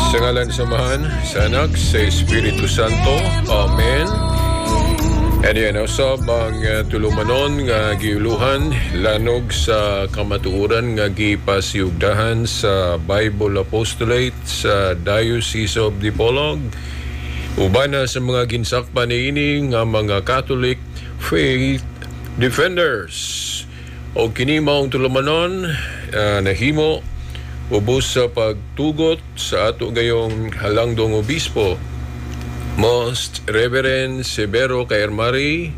Sa ngalan sa Amahan, sa Anak, sa Espiritu Santo. Amen. And yan, usab ang tulumanon nga giuluhan lanog sa kamatuoran nga gipasiyugdahan sa Bible Apostolate sa Diocese of Dipolog. Ubana sa mga ginsakpan niini nga mga Catholic Faith Defenders. O kini maong tulumanon nahimo ubos sa pagtugot sa ato gayong halangdong obispo, Most Reverend Severo Caermari,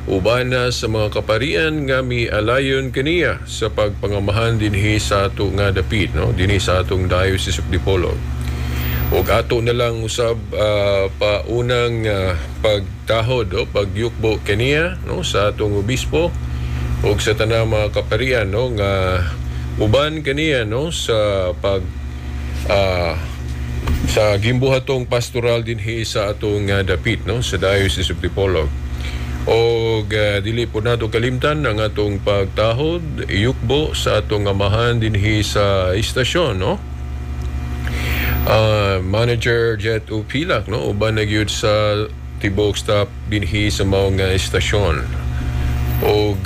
ubana sa mga kaparian nga mialayon kaniya sa pagpangamahan dinhi sa ato nga dapit, no, dinhi sa atong Diocese of Dipolog. Ug ato na lang usab paunang pagtahod o pagyukbo kaniya, no, sa atong obispo ug sa tanang mga kaparian, no, nga uban kaniya, no, sa pag sa gimbuhatong pastoral dinhi sa atong dapit, no, sa Diocese of Dipolog. Og dili po nato kalimtan ang atong pagtahod, yukbo sa atong amahan dinhi sa istasyon, no, Manager Jet Upilak, no, uban na gyud sa tibuok staff dinhi sa maong istasyon. Og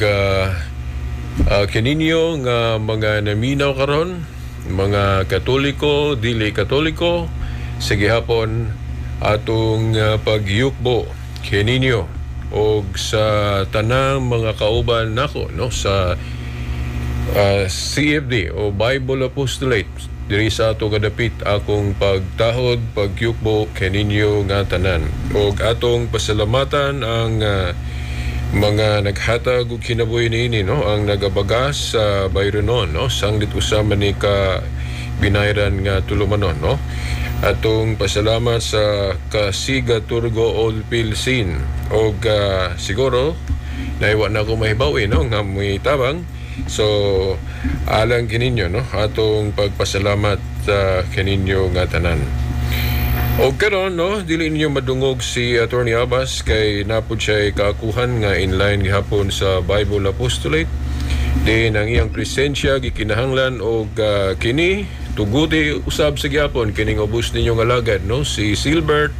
kininyo nga mga naminaw karon, mga Katoliko, dili Katoliko, sa gihapon atong pagyukbo kininyo og sa tanang mga kauban nako, no, sa CFD o Bible Apostolate diri sa ato kadapit, akong pagtahod, pagyukbo kaninyo nga tanan. Og atong pasalamatan ang mga naghatag og kinabuhi niini, no, ang nagabagas sa Byronon, no, sanglit usa man ni ka binayran nga tulumanon, no. Atong pasalamat sa Kasiga Turgo Old Pilsin og siguro naiwa na ako mahibaw no, nga may tabang. So alang kininyo, no, atong pagpasalamat kaninyo nga tanan. Og karon, no, dili ninyo madungog si Attorney Abbas kay napud siya kaakuhan nga inline gihapon sa Bible Apostolate. Din ang iyang presensya gikinahanglan og kini tuguti usab sa gihapon kining ubos ninyong alagad, no, si Silbert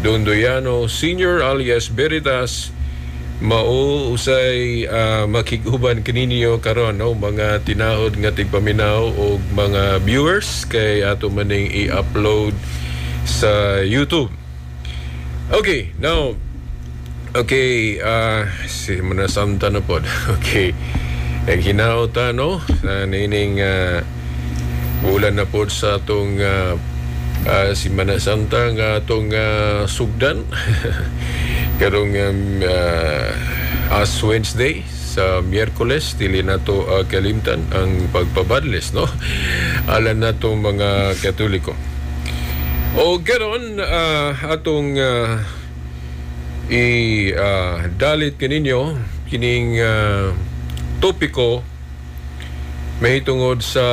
Dondoyano Senior alias Veritas, mao usay makig-uban kininyo karon, no, mga tinahod nga tigpaminaw og mga viewers, kay ato maning i-upload sa YouTube. Okay, now okay, si Manasamta na pod. Okay. Naghinaw ta, no, sa nining bulan na pod sa atong si Manasanta nga atong sugdan karong Ash Wednesday sa Miyerkules. Dili nato kalimtan ang pagpabadles, no, alan nato mga Katoliko. O karon atong i dalit kaninyo kining topiko mahitungod sa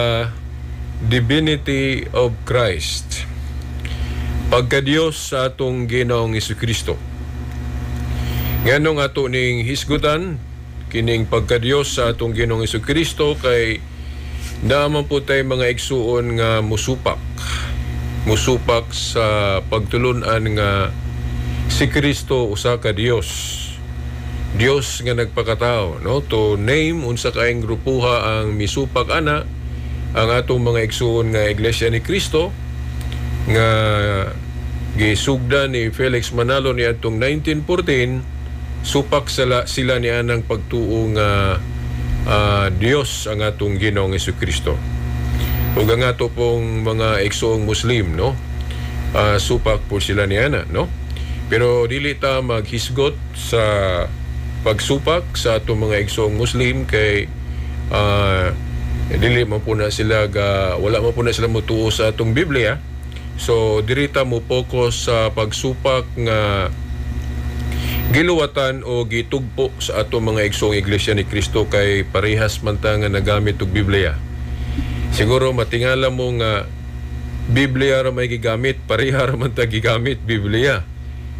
Divinity of Christ, pagka-Diyos sa atong Ginoong Kristo. Nganong ato ning hisgutan kining pagka-Diyos sa atong Ginoong Kristo? Kay naman po tay mga igsuon nga musupak. Musupak sa pagtulunan nga si Kristo usa ka Dios. Dios nga nagpakatao, no? To name unsa kaing grupuha ang misupak ana, ang atong mga igsuon nga Iglesia ni Cristo nga gisugda ni Felix Manalo ni atong 1914. Supak sila ni anang pagtuo nga Dios ang atong Ginoong Kristo. Ug ang ato pong mga igsuong Muslim, no, supak po sila ni ana, no. Pero dili ta maghisgot sa pagsupak sa atong mga igsuong Muslim kay dili man po na sila ga, wala man po na sila mutuo sa atong Biblia. So diri ta mo focus sa pagsupak nga giluwatan o gitugpo sa atong mga igsoong Iglesia ni Cristo kay parehas man ta nga nagamit og Biblia. Siguro matingala mo nga Biblia ra may gigamit, pareha ra man ta gigamit Biblia.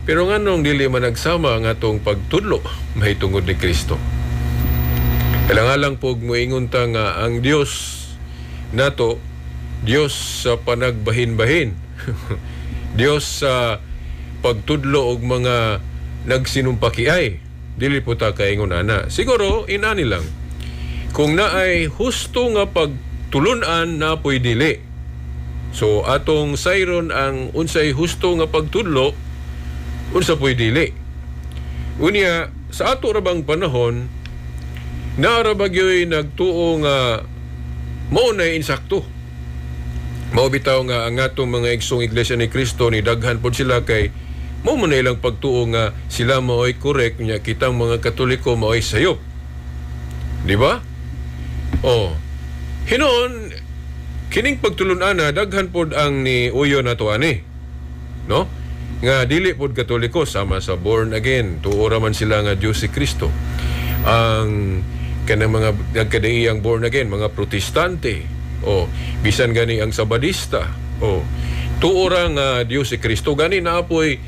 Pero nganong dili man nagsama ang atong pagtudlo mahitungod ni Kristo? Kailangan lang po moingon ta nga ang Dios nato Dios sa panagbahin-bahin, Dios sa pagtudlo og mga nagsinumpakiay. Dili po ta kaingon ana. Siguro inani lang. Kung naay husto nga pagtulunan, na po'y dili. So atong sayron ang unsay husto nga pagtudlo, unsa po'y dili. Unya, sa ato ra bang panahon, naa ra ba gyoy nagtuo nga mao na insakto? Mao bitaw nga ang atong mga igsoong Iglesia ni Cristo ni daghan pod sila kay mao man na ilang pagtuo nga sila mao'y correct nya kitang mga Katoliko mao'y sayop. Di ba? Oh. Hinuon kining pagtulun-ana, daghan pod ang ni uyo nato ani. No? Nga dili pod Katoliko, sama sa born again, tuo ra man sila nga Dios si Kristo. Ang kanang mga nagkadaiyang born again, mga Protestante, o bisan gani ang Sabadista, o tuo ra nga Dios si Kristo. Gani naa poy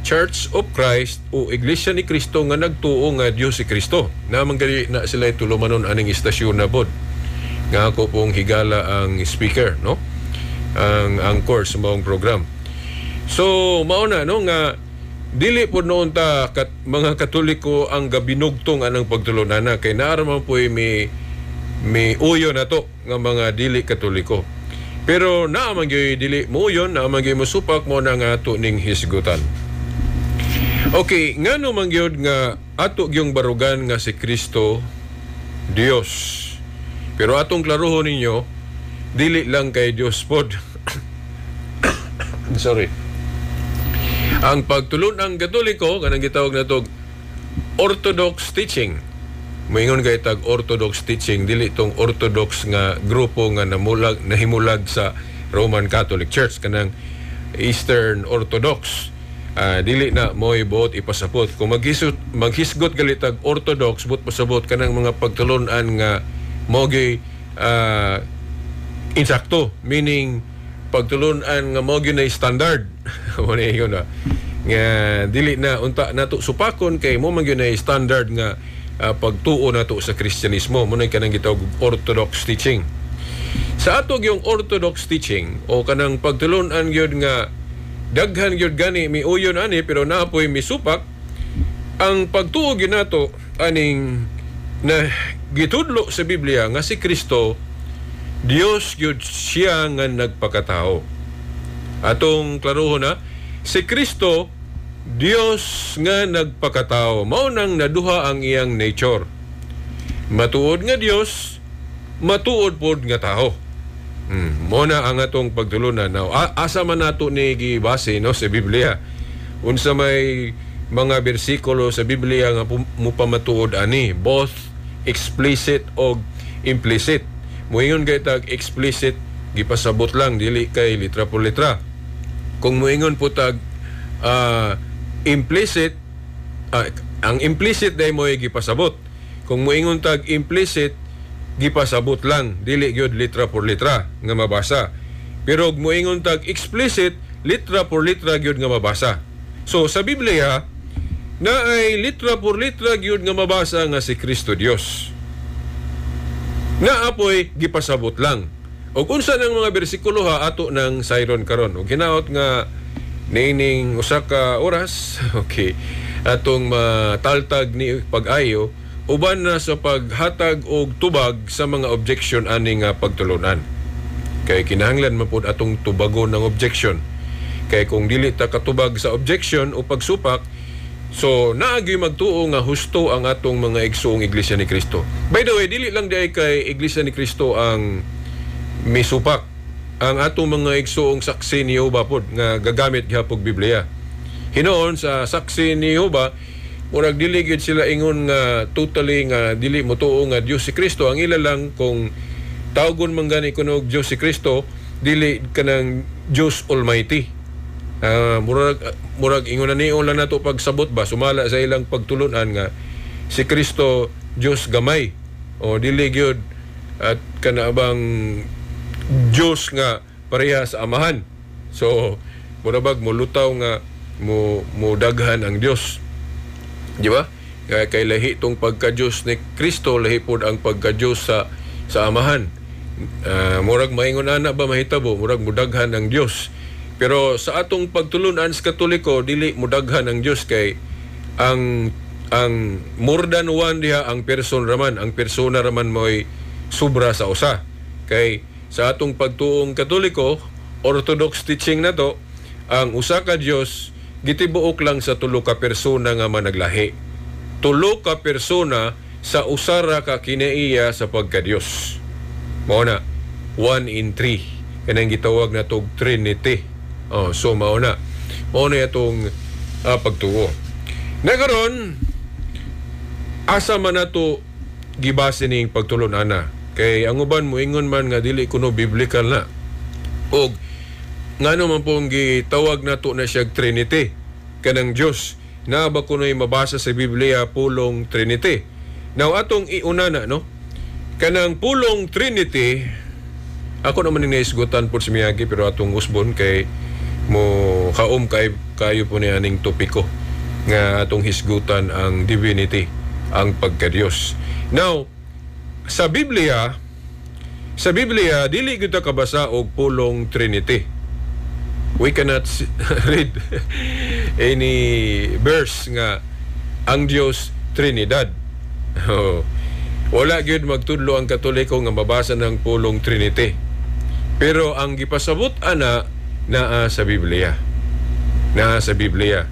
Church of Christ o Iglesia ni Cristo nga nagtuo nga Dios si Kristo. Naman gani na sila tulumanon aning istasyon na pod nga ako pong higala ang speaker, no, ang anchor sa maong program. So mao na, no, nga dili po noon ta mga Katoliko ang gabinugtong anang pagtulunana kay naa man po'y may uyo na to nga mga dili Katoliko. Pero naa man gyud dili muuyon, naa man gyud mosupak, mo na nga ato ning hisgutan. Okay, ngano man gyud nga ato gyung barugan nga si Kristo Dios? Pero atong klarohon ninyo, dili lang kay Dios pod. Sorry. Ang pagtulun-ang Katoliko, kanang gitawag nato orthodox teaching. Moingon kay tag orthodox teaching, dili tong orthodox nga grupo nga namulag nahimulag sa Roman Catholic Church, kanang Eastern Orthodox. Dili na mo'y buot ipasabot. Kung maghisgot gali tag orthodox, buot pasabot kanang mga pagtulun-an nga mogi insakto, meaning pagtulun-an nga mo gyud na standard. Mo na ingon na nga dili na unta nato supakon kay mo man gyud na standard nga pagtuo nato sa Kristyanismo. Mo na kanang gitawag orthodox teaching. Sa ato yung orthodox teaching o kanang pagtulun-an gyud nga daghan gyud gani miuyon ani pero naapoy misupak, ang pagtuo gyud nato aning na gitudlo sa Biblia nga si Kristo Dios gyud siya nga nagpakatao. Atong klarohon na si Kristo Dios nga nagpakatao. Mao nang naduha ang iyang nature. Matuod nga Dios, matuod pod nga tao. Mo na ang atong pagtulunan. Now, asa man nato ni gibase, no, sa Biblia? Unsa may mga bersikulo sa Biblia nga mupamatuod ani, both explicit og implicit? Moingon kay tag explicit, gipasabot lang, dili kay litra por litra. Kung moingon po tag implicit, ang implicit day mo gipasabot. Kung moingon tag implicit, gipasabot lang, dili gyud litra por litra nga mabasa. Pero og moingon tag explicit, litra por litra gyud nga mabasa. So sa Biblia na ay litra por litra gyud nga mabasa nga si Kristo Dios. Naapoy gipasabot lang. Og unsa nang mga bersikulo ha, ato nang sayron karon. Og hinaot nga niining usa ka oras, okay, atong mataltag ni pag-ayo uban na sa paghatag og tubag sa mga objection ani nga pagtulunan. Kay kinahanglan man pud atong tubagon ng objection. Kay kung dili ta katubag sa objection o pagsupak, so naagi magtuo nga husto ang atong mga igsoong Iglesia ni Cristo. By the way, dili lang diay kay Iglesia ni Cristo ang misupak. Ang atong mga igsoong Saksi ni Jehova pod nga gagamit gihapon Biblia. Hinuon sa Saksi ni Jehova, murag dili gyud sila ingon nga totally nga dili motuo nga Dios si Kristo. Ang ila lang, kung tawgon man gani kuno og Dios si Kristo, dili kanang Dios Almighty. Murag ingon na niyon lang nato pagsabot ba, sumala sa ilang pagtulunan nga si Kristo Dios gamay o dili gyud at kana bang Dios nga pareha sa Amahan. So murabag molutaw nga mo daghan ang Dios. Di ba? Kay lahi tong pagka-Dios ni Kristo, lahi pod ang pagka-Dios sa Amahan. Murag maingon ana ba mahitabo, murag mudaghan ang Dios. Pero sa atong pagtulunan sa Katoliko, dili mudaghan ang Dios kay ang more than one diha ang person raman, ang persona raman mo'y sobra sa usa. Kay sa atong pagtuong Katoliko, Orthodox teaching na to, ang usa ka Dios gitibuok lang sa tulo ka persona nga managlahi. Tulo ka persona sa usara ka kinaiya sa pagka-Dios. Mao na, 1 in 3. Kanang gitawag na tog Trinity. Oh, so mao na. Mao na itong pagtuo. Nagaron, asa man nato gibase ning pagtulon ana? Kay ang uban moingon man nga dili kuno biblical na. Og ngano man pong gitawag nato na siyag Trinity kanang Dios, na ba kuno'y mabasa sa Biblia pulong Trinity? Now atong iuna na, no? Kanang pulong Trinity, ako naman ni naisgutan po si Miyagi, pero atong usbon kay mo kaom kay kayo po ni aning topiko nga atong hisgutan ang divinity, ang pagka-Dios. Now, sa Biblia dili gyud ta kabasa og pulong Trinity. We cannot read any verse nga ang Dios Trinidad. Oh. Wala gyud magtudlo ang Katoliko nga mabasa ng pulong Trinity. Pero ang gipasabot ana naa sa Biblia. Naa sa Biblia.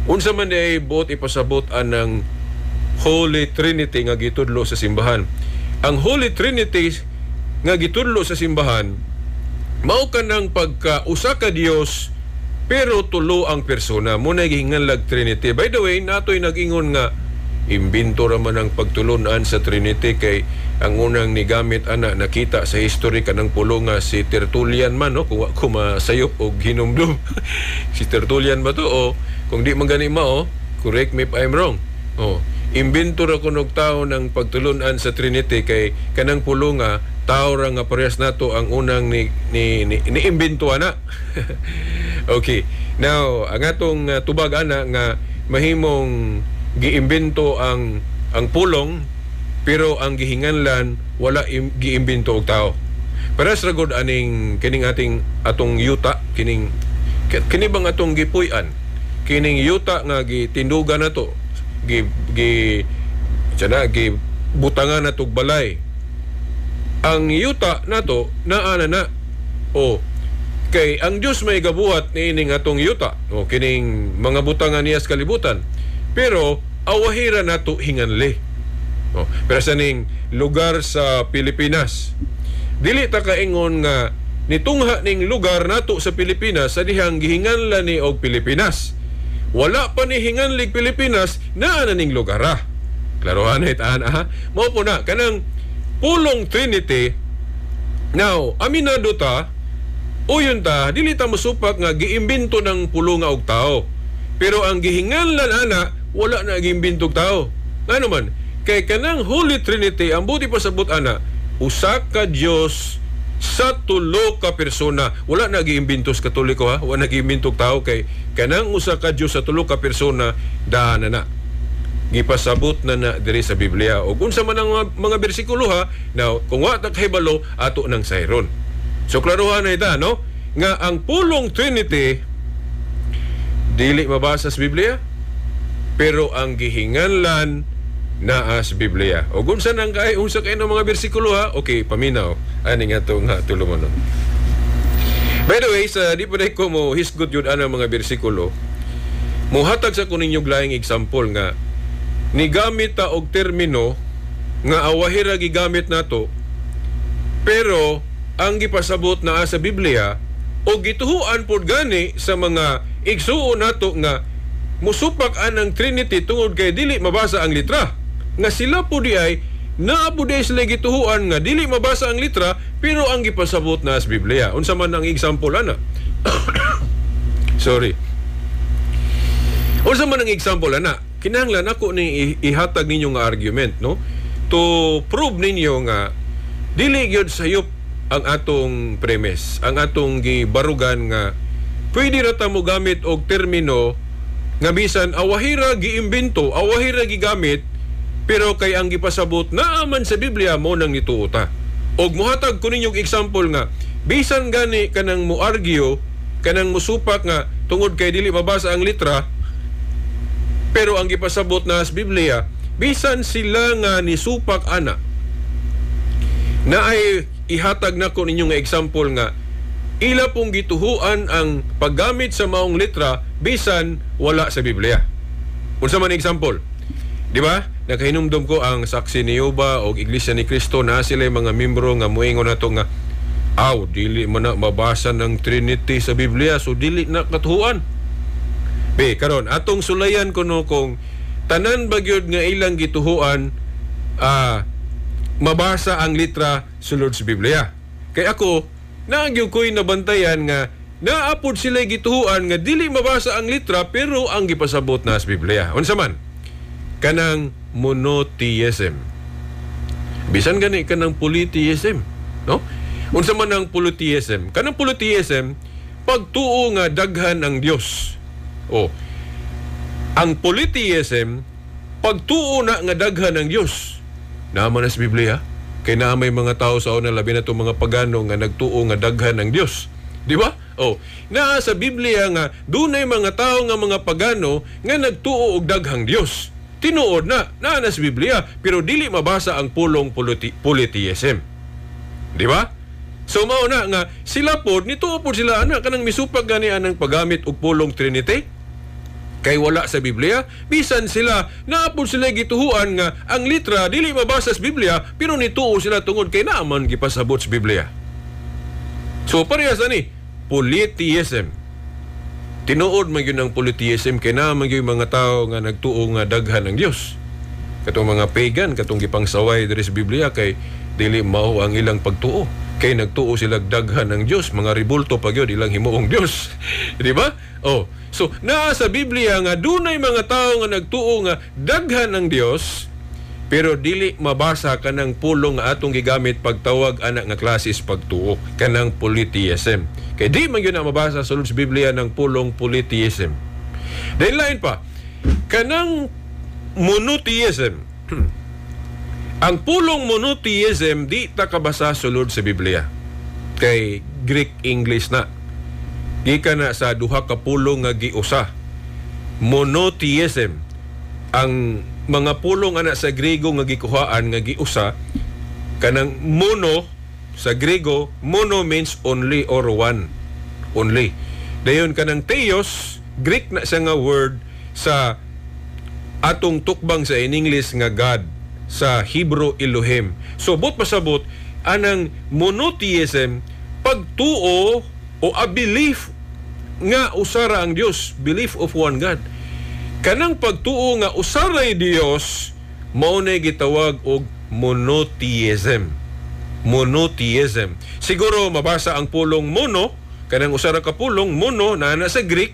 Unsa man ay buot ipasabot anang Holy Trinity nga gitudlo sa simbahan? Ang Holy Trinity nga gitudlo sa simbahan mao kanang pagka usa ka Dios pero tulo ang persona. Mo na gihinganlag Trinity. By the way, natoy nag-ingon nga imbento ra man ang pagtulunan sa Trinity kay ang unang nigamit ana nakita sa history kanang pulo nga si Tertullian man, no, kung wa ko masayop og hinumdum. Si Tertullian ba to, o kung di man gani mao, correct me if I'm wrong. Oh, imbento ra kunog tao ng pagtulunan sa Trinity kay kanang pulo nga tao ra nga parehas nato ang unang ni imbento ana. Okay. Now, ang atong tubag ana nga mahimong giimbento ang pulong pero ang gihinganlan wala giimbento og tao. Parehas ra gud aning kining ating atong yuta, kining kini bang atong gipuy-an, kining yuta nga gitindugan nato, gi gi tsana gi butangan natog balay. Ang yuta nato naa na na. O kay ang Dios may gabuhat niining atong yuta o kining mga butangan niya sa kalibutan. Pero awahira nato hinganli. Oh, pero sa ning lugar sa Pilipinas, dili ta kaingon nga nitungha ning lugar nato sa Pilipinas sa dihang gihinganlan ni og Pilipinas. Wala pa ni hinganlig Pilipinas, naa na ning lugar ah. Klarohan na itaan ah. Mao po na kanang pulong Trinity. Now, aminado ta, uyon ta, dili ta mosupak nga giimbento ng pulo nga og tao. Pero ang gihinganlan ana wala na giimbento og tao. Ngano man? Kay kanang Holy Trinity, ang buti pasabot ana, usa ka Dios sa tulo ka persona. Wala na giimbento sa Katoliko ha, wala na giimbento og tao kay kanang usa ka Dios sa tulo ka persona daan na na. Gipasabot na na diri sa Biblia. O unsa man ang mga bersikulo ha, now kung wa ta kahibalo ato nang sayron. So klarohan na ita, no? Nga ang pulong Trinity dili mabasa sa Biblia, pero ang gihinganlan naa sa Biblia. O unsa nang kay unsa kay ng mga bersikulo ha? Okay, paminaw. Ani nga to nga tulumanon. By the way, sa di pa ko mo hisgot yun ana mga bersikulo, muhatag sa ko ninyo laing example nga nigamit ta og termino nga awahira gigamit nato pero ang gipasabot naa sa Biblia o gituhuan pod gani sa mga igsuon nato nga musupak anang Trinity tungod kay dili mabasa ang litra. Nga sila po di ay naa po di ay sila gituhuan nga dili mabasa ang litra pero ang gipasabot na sa Biblia. Unsa man ang example ana? Sorry. Unsa man ang example ana? Kinahanglan ako ni ihatag ninyo nga argument, no? To prove ninyo nga dili gyud sayop ang atong premise, ang atong gibarugan nga pwede ra ta mo gamit og termino nga bisan awahira giimbento, awahira gigamit, pero kay ang gipasabot naa man sa Biblia mo nang nituo ta. Og muhatag ko ninyong example nga bisan gani kanang muargue, kanang musupak nga tungod kay dili mabasa ang litra, pero ang gipasabot na sa Biblia, bisan sila nga nisupak ana, na ay ihatag nako ninyo nga example nga ila pong gituhuan ang paggamit sa maong litra bisan wala sa Biblia. Unsa man example? Di ba? Nakahinumdom ko ang Saksi ni Jehova o Iglesia ni Cristo na sila mga membro nga muingon nato nga aw dili man na mabasa ng Trinity sa Biblia, so dili na katuhuan. Be, karon atong sulayan kuno kung tanan ba gyud nga ilang gituhuan mabasa ang litra sulod sa Biblia. Kay ako naa gyud ko'y nabantayan nga naapod sila gituhuan nga dili mabasa ang litra pero ang gipasabot na sa Biblia. Unsa man? Kanang monotheism. Bisan gani kanang polytheism, no? Unsa man ang polytheism? Kanang polytheism, pagtuo nga daghan ang Dios. O ang polytheism, pagtuo na nga daghan ang Dios. Naa man na sa Biblia kay naa may mga tao sa una, labi na itong mga pagano nga nagtuo nga daghan ang Dios. Di ba? O, naa sa Biblia nga dunay mga tao nga mga pagano nga nagtuo og daghang Dios. Tinuod na, naa na sa Biblia, pero dili mabasa ang pulong polytheism. Di ba? So mao na nga sila pod nituo pod sila ana kanang misupag gani anang paggamit og pulong Trinity kay wala sa Biblia, bisan sila naapod sila gituhuan nga ang litra dili mabasa sa Biblia pero nituo sila tungod kay naa man gipasabot sa Biblia. So parehas ani polytheism. Tinuod man gyud ang polytheism kay naa man gyud mga tao nga nagtuo nga daghan ang Dios. Katong mga pagan, katong gipangsaway diri sa Biblia kay dili mao ang ilang pagtuo. Kay nagtuo sila daghan ang Dios, mga ribulto pa gyud ilang himuong Dios. Di ba? Oh, so naa sa Biblia nga dunay mga tao nga nagtuo nga daghan ang Dios pero dili mabasa kanang pulong nga atong gigamit pagtawag ana nga klase sa pagtuo, kanang polytheism. Kay di man gyud na mabasa sa sulod sa Biblia ng pulong polytheism. Then lain pa, kanang monotheism. Ang pulong monotheism di ta kabasa sulod sa Biblia. Kay Greek English na. Gikan na sa duha ka pulong nga giusa. Monotheism. Ang mga pulong ana sa Grego nga gikuhaan nga giusa, kanang mono sa Grego, mono means only or one. Only. Dayon kanang theos, Greek na siya nga word sa atong tukbang sa in English nga God, sa Hebrew Elohim. So but pasabot anang monotheism, pagtuo o a belief nga usara ang Dios, belief of one God. Kanang pagtuo nga usaray Dios mao na gitawag og monotheism. Monotheism. Siguro mabasa ang pulong mono, kanang usara ka pulong mono na na sa Greek,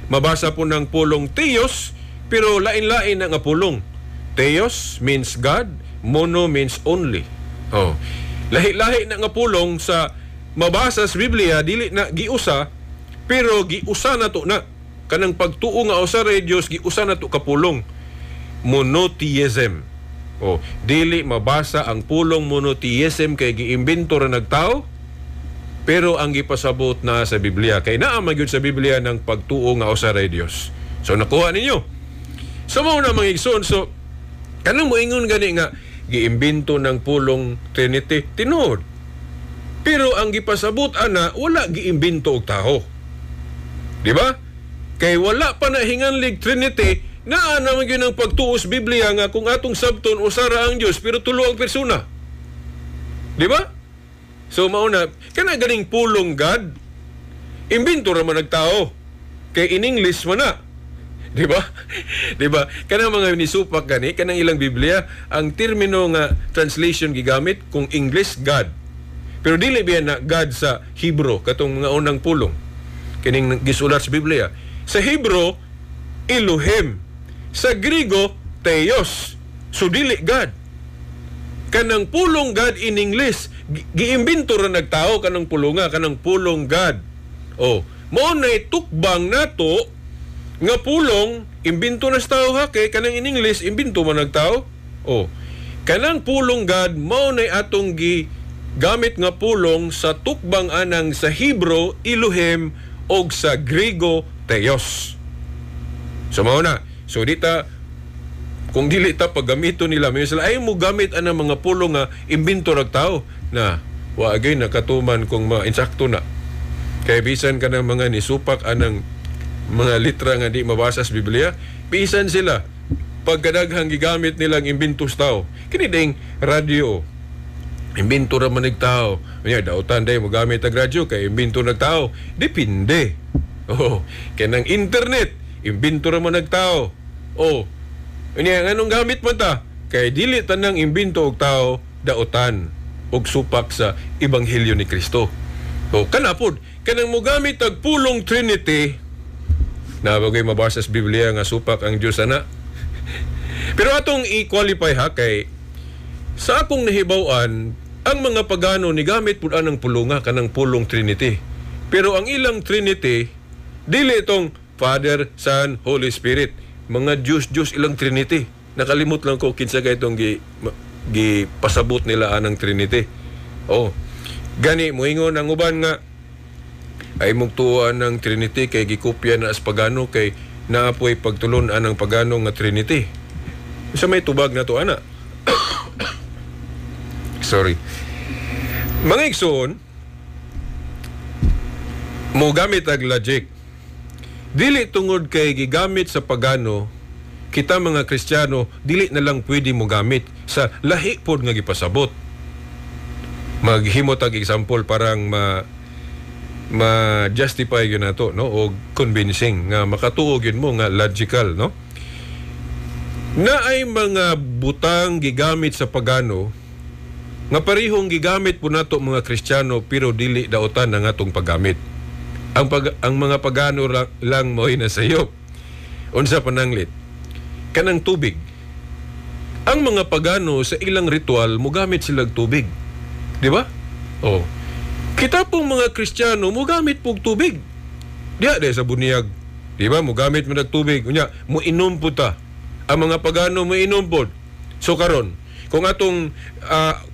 mabasa po ng pulong theos, pero lain-lain na nga pulong. Theos means God, mono means only. Oh. Lahi-lahi na nga pulong sa mabasa sa Biblia, dili na giusa, pero giusa na to na. Kanang pagtuo nga usa ra Dios, giusa na to kapulong. Monotheism. Oh, dili mabasa ang pulong monotheism kay giimbento ra nagtao, pero ang gipasabot na sa Biblia kay naa man gyud sa Biblia ng pagtuo nga usa ra Dios. So nakuha ninyo. So mao na mga igsoon, so kanang moingon gani nga giimbento ng pulong Trinity, tinuod. Pero ang gipasabot ana wala giimbento og tao. Di ba? Kay wala pa na hinganlig Trinity, naa naman gyud ang pagtuo sa Biblia nga kung atong sabton usara ang Dios pero tulo ang persona. Di ba? So mao na kana ganing pulong God, imbento ra man nagtao. Kay in English man na. Di ba? Di ba? Kanang mga nisupak gani kanang ilang Biblia, ang termino nga translation gigamit kung English God. Pero dili biya na God sa Hebrew katong mga unang pulong kining gisulat sa Biblia. Sa Hebrew, Elohim. Sa Griego, Theos. So dili God. Kanang pulong God in English, giimbento ra nagtao kanang pulunga, kanang pulong God. Oh, mao nay tukbang nato nga pulong imbento na sa tao ha, kay kanang in English imbento man nagtao. Oh, kanang pulong God mao nay atong gi gamit nga pulong sa tukbang anang sa Hebrew Elohim og sa Griego Theos. So mao na. So dita kung dili ta paggamito nila, may sila ay mo gamit anang mga pulong nga imbento rag tao na wa agay nakatuman kung ma-insakto na. Kay bisan ka ng mga nisupak anang mga litra nga di mabasa sa Biblia, bisan sila pagkadaghang gigamit nilang imbento sa tao. Kini ding radyo, imbento ra man tao. Unya dautan day mo gamit ang radyo kay imbento nag tao. Depende. Oh, kay nang internet, imbento ra man nagtao. Oh. Unya nganong gamit man ta? Kay dili tanang imbento og tao dautan og supak sa ebanghelyo ni Kristo. So kana pod, kanang mogamit og pulong Trinity na bagay mabasa sa Biblia nga supak ang Dios ana. Pero atong i-qualify ha, kay sa akong nahibaw-an, ang mga pagano ni gamit pud anang pulunga kanang pulong Trinity. Pero ang ilang Trinity dili itong Father, Son, Holy Spirit. Mga Diyos-Diyos ilang Trinity. Nakalimot lang ko kinsa kay itong gi pasabot nila anang Trinity. Oh. Gani moingon ang uban nga ay mugtuan ng Trinity kay gikopya na as pagano kay naapoy pagtulon-an ang pagano nga Trinity. Sa may tubag na to ana. Sorry. Mga igsoon, mo gamit ag logic. Dili tungod kay gigamit sa pagano, kita mga Kristiyano dili na lang pwede mo gamit sa lahi pod nga gipasabot. Maghimo tag example parang ma-justify yun na to, no? O convincing nga makatuo gyud mo nga logical, no? Na ay mga butang gigamit sa pagano nga parehong gigamit po nato mga Kristiyano pero dili daotan ang atong paggamit. Ang mga pagano lang mo'y nasayop. Unsa pananglit? Kanang tubig. Ang mga pagano sa ilang ritual mogamit silag tubig. Di ba? Oh. Kita pong mga Kristiyano mogamit pog tubig. Diya de sa bunyag. Di ba? Mogamit man og tubig. Unya, moinom po ta. Ang mga pagano moinom pod. So karon, kung atong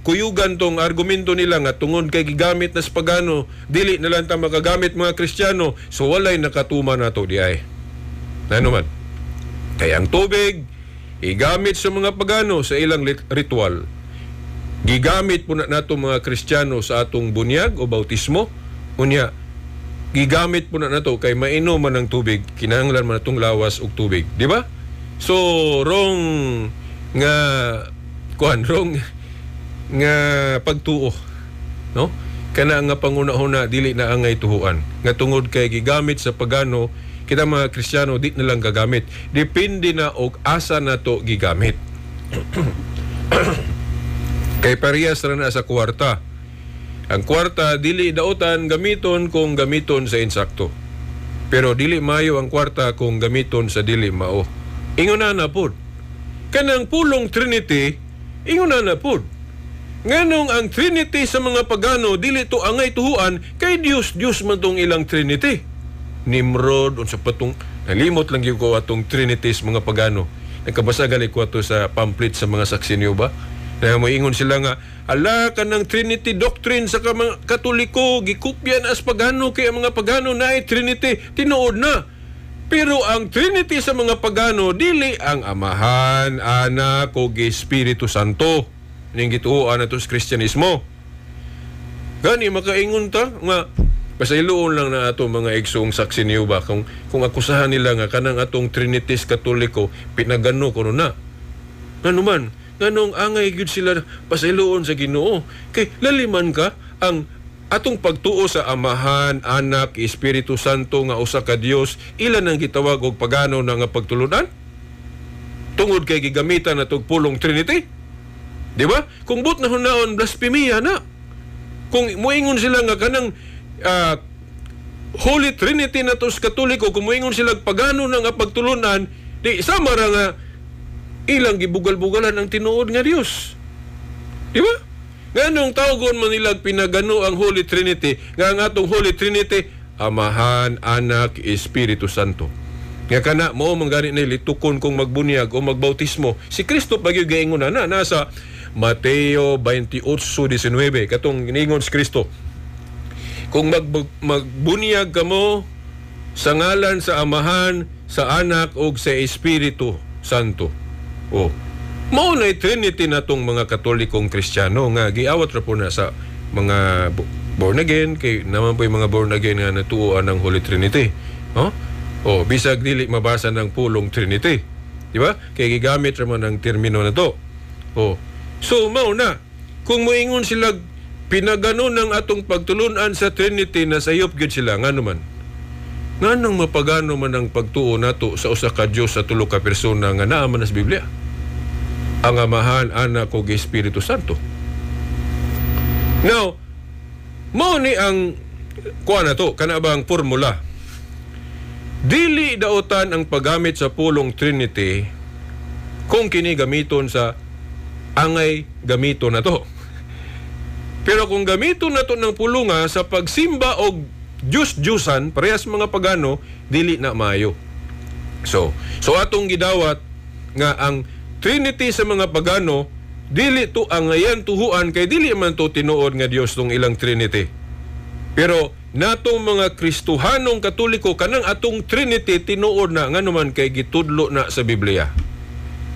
kuyugan tong argumento nila nga tungod kay gigamit na sa pagano, dili na lang ta makagamit mga Kristiyano, so walay nakatuma nato di ay. Ano man? Kaya ang tubig igamit sa mga pagano sa ilang ritual. Gigamit po na nato mga Kristiyano sa atong bunyag o bautismo. Unya, gigamit po na nato kay mainom man ang tubig, kinahanglan man atong lawas og tubig, di ba? So wrong nga kuan, wrong nga pagtuo, no? Kana nga panguna-una dili na angay tuhuan. Nga tungod kay gigamit sa pagano, kita mga Kristiyano di na lang gagamit. Depende na og asa nato gigamit. Kay parehas ra na sa kwarta. Ang kwarta dili dautan gamiton kung gamiton sa insakto. Pero dili maayo ang kwarta kung gamiton sa dili mao. Ingon na pod. Kanang pulong Trinity, ingon na pod. Nganong ang Trinity sa mga pagano dili to angay tuhuan kay Dios Dios man tong ilang Trinity. Nimrod unsa pa tong nalimot lang gyud ko atong Trinity sa mga pagano. Nagkabasa gali ko ato sa pamphlet sa mga saksi niyo ba? Na moingon sila nga ala kanang Trinity doctrine sa mga Katoliko gikopya na as pagano kay ang mga pagano naay Trinity, tinuod na. Pero ang Trinity sa mga pagano dili ang Amahan, Anak ug Espiritu Santo. Ning gituoan nato sa Kristyanismo. Gani makaingon ta nga pasayloon lang na ato mga igsoong saksi niyo ba kung akusahan nila nga kanang atong Trinities Katoliko pinagano kuno na. Ngano man, nganong angay gyud sila pasayloon sa Ginoo kay laliman ka ang atong pagtuo sa Amahan, Anak, Espiritu Santo nga usa ka Dios, ilan ang gitawag og pagano na nga pagtulunan? Tungod kay gigamitan natog pulong Trinity? Di ba? Kung but na hunaon, blasphemia na. Kung moingon sila nga kanang Holy Trinity na to sa Katoliko, kung moingon sila pagano na nga pagtulunan, di sama ra nga ilang gibugal-bugalan ang tinuod nga Dios. Di ba? Nganong tawgon man nila pinagano ang Holy Trinity, nga ang atong Holy Trinity, Amahan, Anak, Espiritu Santo. Nga kana mao man gani ni litukon kung magbunyag o magbautismo. Si Kristo pa gyud gaingon na nasa Mateo 28:19, katong giningon si Kristo. Kung magbunyag kamo sa ngalan sa Amahan, sa Anak ug sa Espiritu Santo. Oh. Mao na Trinity natong mga Katolikong Kristiyano nga giawat ra po na sa mga born again, kay naman po yung mga born again nga natuoan ng Holy Trinity. Oh? Oh, bisag dili mabasa ng pulong Trinity. Di ba? Kay gigamit ra man ang termino na to. Oh. So mao na kung moingon sila pinagano ng atong pagtulunan sa Trinity, na sayop gyud sila, ngano man? Nganong mapagano man ang pagtuo nato sa usa ka Dios sa tulo ka persona nga naa man sa Biblia? Ang Amahan, Anak ug Espiritu Santo. Now, mao ni ang kuha na to, kana bang formula. Dili daotan ang paggamit sa pulong Trinity kung kini gamiton sa angay gamiton na to. Pero kung gamiton na to ng pulunga sa pagsimba og Diyos-Diyusan, parehas mga pagano, dili na maayo. So atong gidawat nga ang Trinity sa mga pagano, dili to angayan tuhuan kay dili man to tinuod nga Dios tong ilang Trinity. Pero natong mga Kristohanong Katoliko, kanang atong Trinity tinuod na, nganuman kay gitudlo na sa Biblia.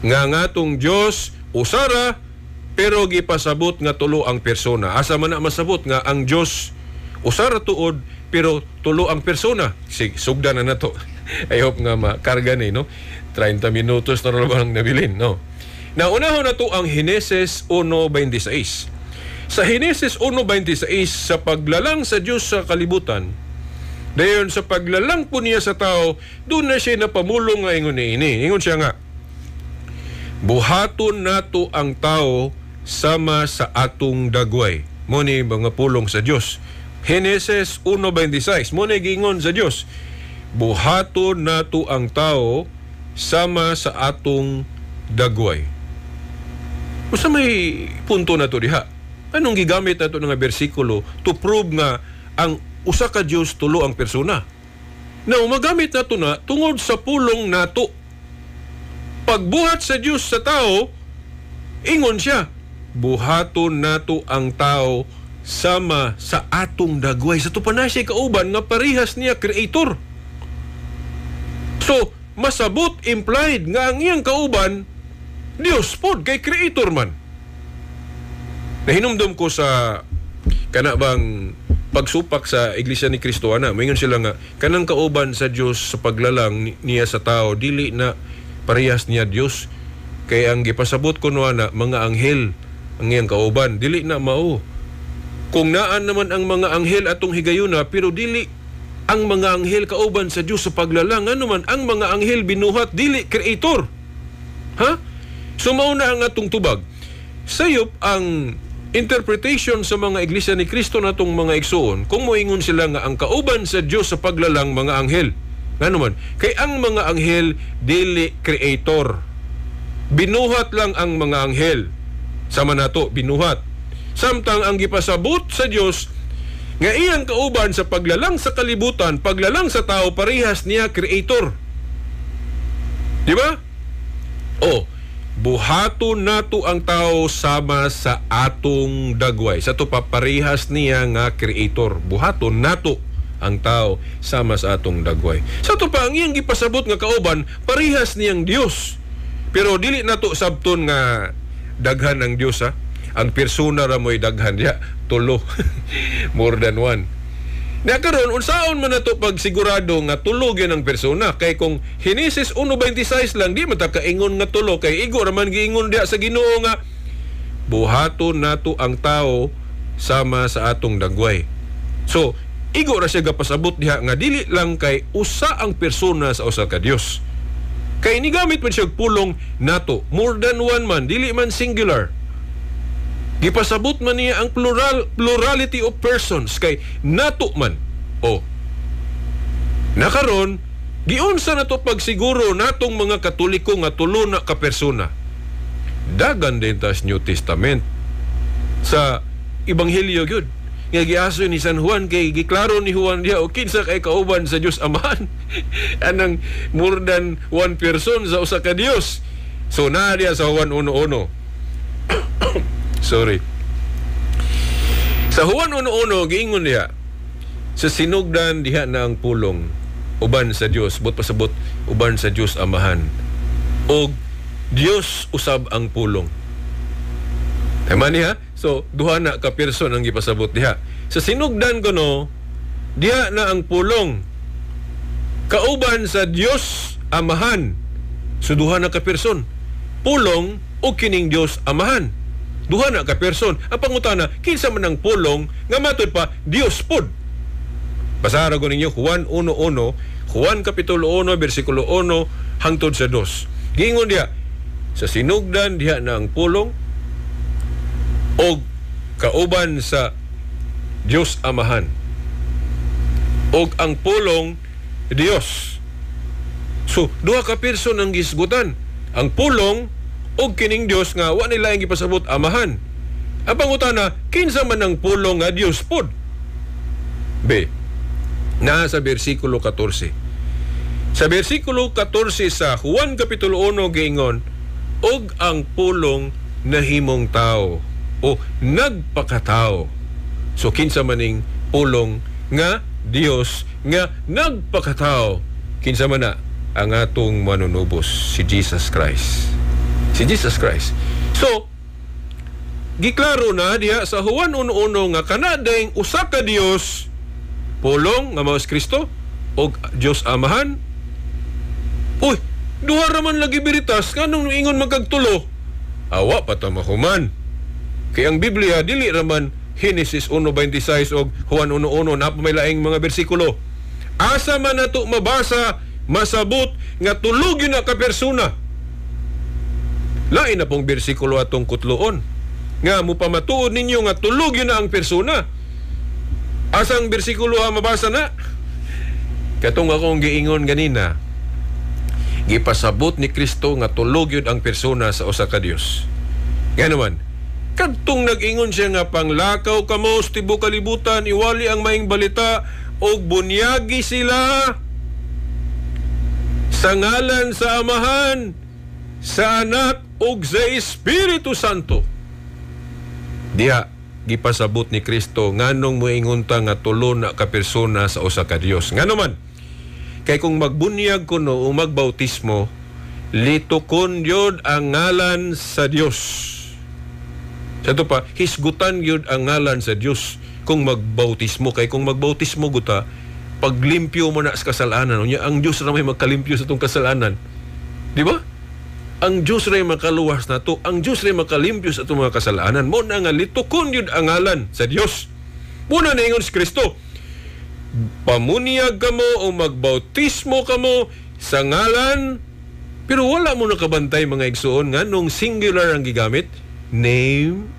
Nga ngatong Dios usara pero gipasabot nga tulo ang persona. Asa man na masabot nga ang Dios usara tuod pero tulo ang persona? Sig, sugdan na nato. I hope nga makarga ni, no? 30 minutos na rin ang nabilin, no? Naunahon na to ang Henesis 1:26. Sa Henesis 1:26, sa paglalang sa Diyos sa kalibutan, dayon sa paglalang po niya sa tao, doon na siya napamulong nga ingon niini. Ingon siya nga, buhaton nato ang tao sama sa atong dagway. Mo ni mga pulong sa Diyos. Henesis 1:26, mo ni giingon sa Diyos, buhaton nato ang tao sama sa atong dagway. Usa may punto na to diha. Anong gigamit nato nga bersikulo to prove nga ang usa ka Dios tulo ang persona? Now, magamit nato na tungod sa pulong nato. Pagbuhat sa Dios sa tao, ingon siya, buhaton nato ang tao sama sa atong dagway. Sa tupa na siya kauban nga parehas niya creator. So, masabot implied nga ang iyang kauban Dios pod kay creator man. Nahinumdum ko sa kana bang pagsupak sa Iglesia ni Cristo ana, moingon sila nga kanang kauban sa Dios sa paglalang niya sa tao dili na parehas niya Dios, kay ang gipasabot kuno ana mga anghel ang iyang kauban, dili na mao. Kung naan naman ang mga anghel atong higayuna, pero dili ang mga anghel kauban sa Dios sa paglalang, ano man ang mga anghel binuhat dili creator. Ha? So mao na ang atong tubag. Sayop ang interpretation sa mga Iglesia ni Cristo natong mga igsuon kung moingon sila nga ang kauban sa Dios sa paglalang mga anghel. Ngano man? Kay ang mga anghel dili creator. Binuhat lang ang mga anghel. Sama nato binuhat. Samtang ang gipasabot sa Dios nga iyang kauban sa paglalang sa kalibutan, paglalang sa tao, parehas niya creator. Di ba? O, buhaton nato ang tao sama sa atong dagway. Sa to paparehas niya nga creator. Buhaton nato ang tao sama sa atong dagway. Sa to pa ang iyang gipasabot nga kauban, parehas niyang Dios. Pero dili nato sabton nga daghan ang Dios, ha. Ang persona ra mo'y daghan diya, tulo. More than one. Na karon unsaon man nato pagsigurado nga tulo gyud ang persona? Kay kung Henesis 1:26 lang, di man ta kaingon nga tulo, kay igo ra man giingon diha sa Ginoo nga buhaton nato ang tao sama sa atong dagway. So, igo ra siya gapasabot diha nga dili lang kay usa ang persona sa usa ka Dios. Kay nigamit man siya pulong nato, more than one man, dili man singular. Gipasabot man niya ang plurality of persons kay nato man. O nakaron giunsa na to pagsiguro natong mga Katoliko nga tulo na ka persona. Dagan din tas New Testament sa Ebanghelyo gyud nga giaso ni San Juan, kay giklaro ni Juan diha o kinsa kay kauban sa Dios Amahan anang more than one person sa usa ka Dios. So naa diha sa Juan 1:1. Sorry. Sa Juan 1:1, giingon diha, sa sinugdan diha na ang pulong uban sa Dios, but pasabot uban sa Dios Amahan. Og Dios usab ang pulong. Tama niya? So, duha na ka person ang gipasabot diha. Sa sinugdan kuno, diha na ang pulong kauban sa Dios Amahan. So, duha na ka person. Pulong o kining Dios Amahan. Duha na ka person. Ang pangutana, kinsa man ang pulong nga matud pa Dios pud. Basara ko ninyo Juan 1:1, Juan kapitulo 1 bersikulo 1 hangtod sa 2. Giingon diha, sa sinugdan diha na ang pulong og kauban sa Dios Amahan. Og ang pulong Dios. So, duha ka person ang gisgutan. Ang pulong og kining Dios nga wa nila ang gipasabot Amahan. Ang pangutana, kinsa man ang pulong nga Dios pod? B. Naa sa bersikulo 14. Sa bersikulo 14 sa Juan kapitulo 1 giingon, og ang pulong nahimong tao o nagpakatao. So kinsa maning pulong nga Dios nga nagpakatao? Kinsa man na ang atong manunubos, si Jesus Christ. Si Jesus Christ. So giklaro na diha sa Juan 1:1 nga kana dayng usa ka Dios, pulong nga mao si Kristo og Dios Amahan. Uy, duha ra man lagi biritas, nganong ingon magkagtulo? Awa pa ta mahuman. Kay ang Biblia dili ra man Henesis 1:26 og Juan 1:1, na pa may laing mga bersikulo. Asa man nato mabasa, masabot nga tulog yun na ka persona? Lain na pong bersikulo atong kutloon nga mupamatuod ninyo nga tulog yun na ang persona. Asang bersikulo ha mabasa na? Katong akong giingon ganina, gipasabot ni Kristo nga tulog yun ang persona sa usa ka Dios. Nga naman, kadtong nag-ingon siya nga panglakaw kamo sa tibuok kalibutan, iwali ang maing balita og bunyagi sila sa ngalan sa Amahan, sa Anak ug sa Espiritu Santo. Diha gipasabot ni Kristo nganong moingon ta nga tulo na ka persona sa usa ka Dios. Ngano man, kay kung magbunyag kuno o magbautismo, litukon yod ang ngalan sa Dios. Sa ito pa, hisgutan yod ang ngalan sa Dios kung magbautismo. Kay kung magbautismo guta, paglimpyo mo na sa kasalanan. Unya, ang Dios ra may magkalimpyo sa itong kasalanan. Di ba? Ang Dios ra may makaluwas na to. Ang Dios ra may makalimpyo sa itong mga kasalanan. Mo na nga litukon yod ang ngalan sa Dios. Muna na ingon si Kristo, pamunyag kamo o magbautismo kamo sa ngalan, pero wala mo nakabantay mga igsuon nga nung singular ang gigamit, name.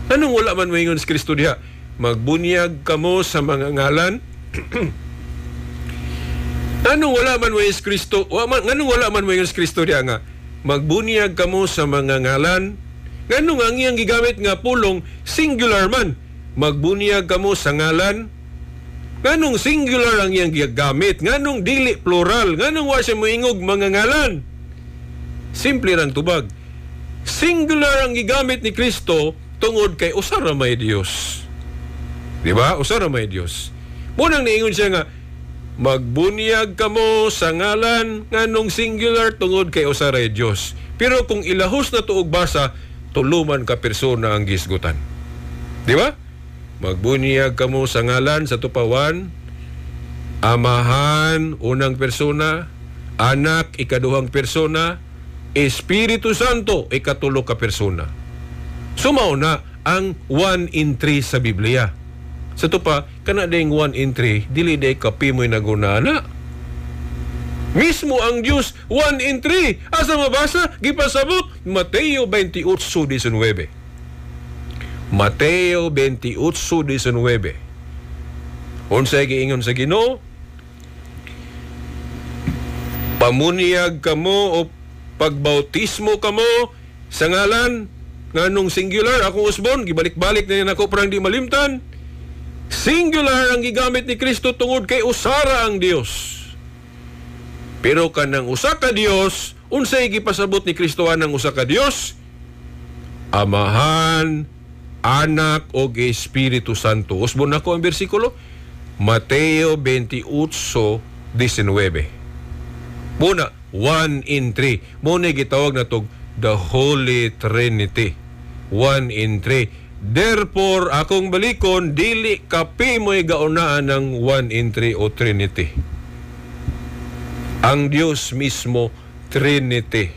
Anong wala man moingon si Kristo diha? Magbunyag kamo sa mga ngalan. Anong wala man moingon si Kristo? Nganong wala man moingon si Kristo diha nga magbunyag kamo sa mga ngalan? Nganong ang iyang gigamit nga pulong singular man? Magbunyag kamo sa ngalan. Nganong singular ang iyang gigamit? Nganong dili plural? Nganong wa siya moingog mga ngalan? Simple rang tubag. Singular ang gigamit ni Kristo tungod kay usa ra may Dios. Di ba? Usa ra may Dios. Munang niingon siya nga magbunyag kamo sa ngalan, nganong singular tungod kay usa ra Dios. Pero kung ilahos na tuog basa, tuluman ka persona ang gisgutan. Di ba? Magbunyag kamo sa ngalan sa tupawan, Amahan, unang persona, Anak, ikaduhang persona, Espiritu Santo, ikatulo ka persona. Sumao na ang 1 in 3 sa Biblia. Sa to pa, kana ding 1 in 3, dili day kape mo'y nagunana. Mismo ang Diyos, 1 in 3. Asa mabasa? Gipasabot, Mateo 28:19. Mateo 28:19. Unsay giingon sa Ginoo? Pamunyag kamo o pagbautismo kamo sa ngalan, nganong singular akong usbon, gibalik-balik na yan ako parang di malimtan. Singular ang gigamit ni Kristo tungod kay usara ang Dios. Pero kanang usa ka Dios, unsay gipasabot ni Kristo anang usa ka Dios? Amahan, Anak og Espiritu Santo. Usbon nako ang bersikulo, Mateo 28:19. Muna, 1 in 3. Muna gitawag na tog the Holy Trinity. 1 in 3. Therefore, akong balikon, dili kape mo'y gaunaan ng 1 in 3 o Trinity. Ang Diyos mismo, Trinity.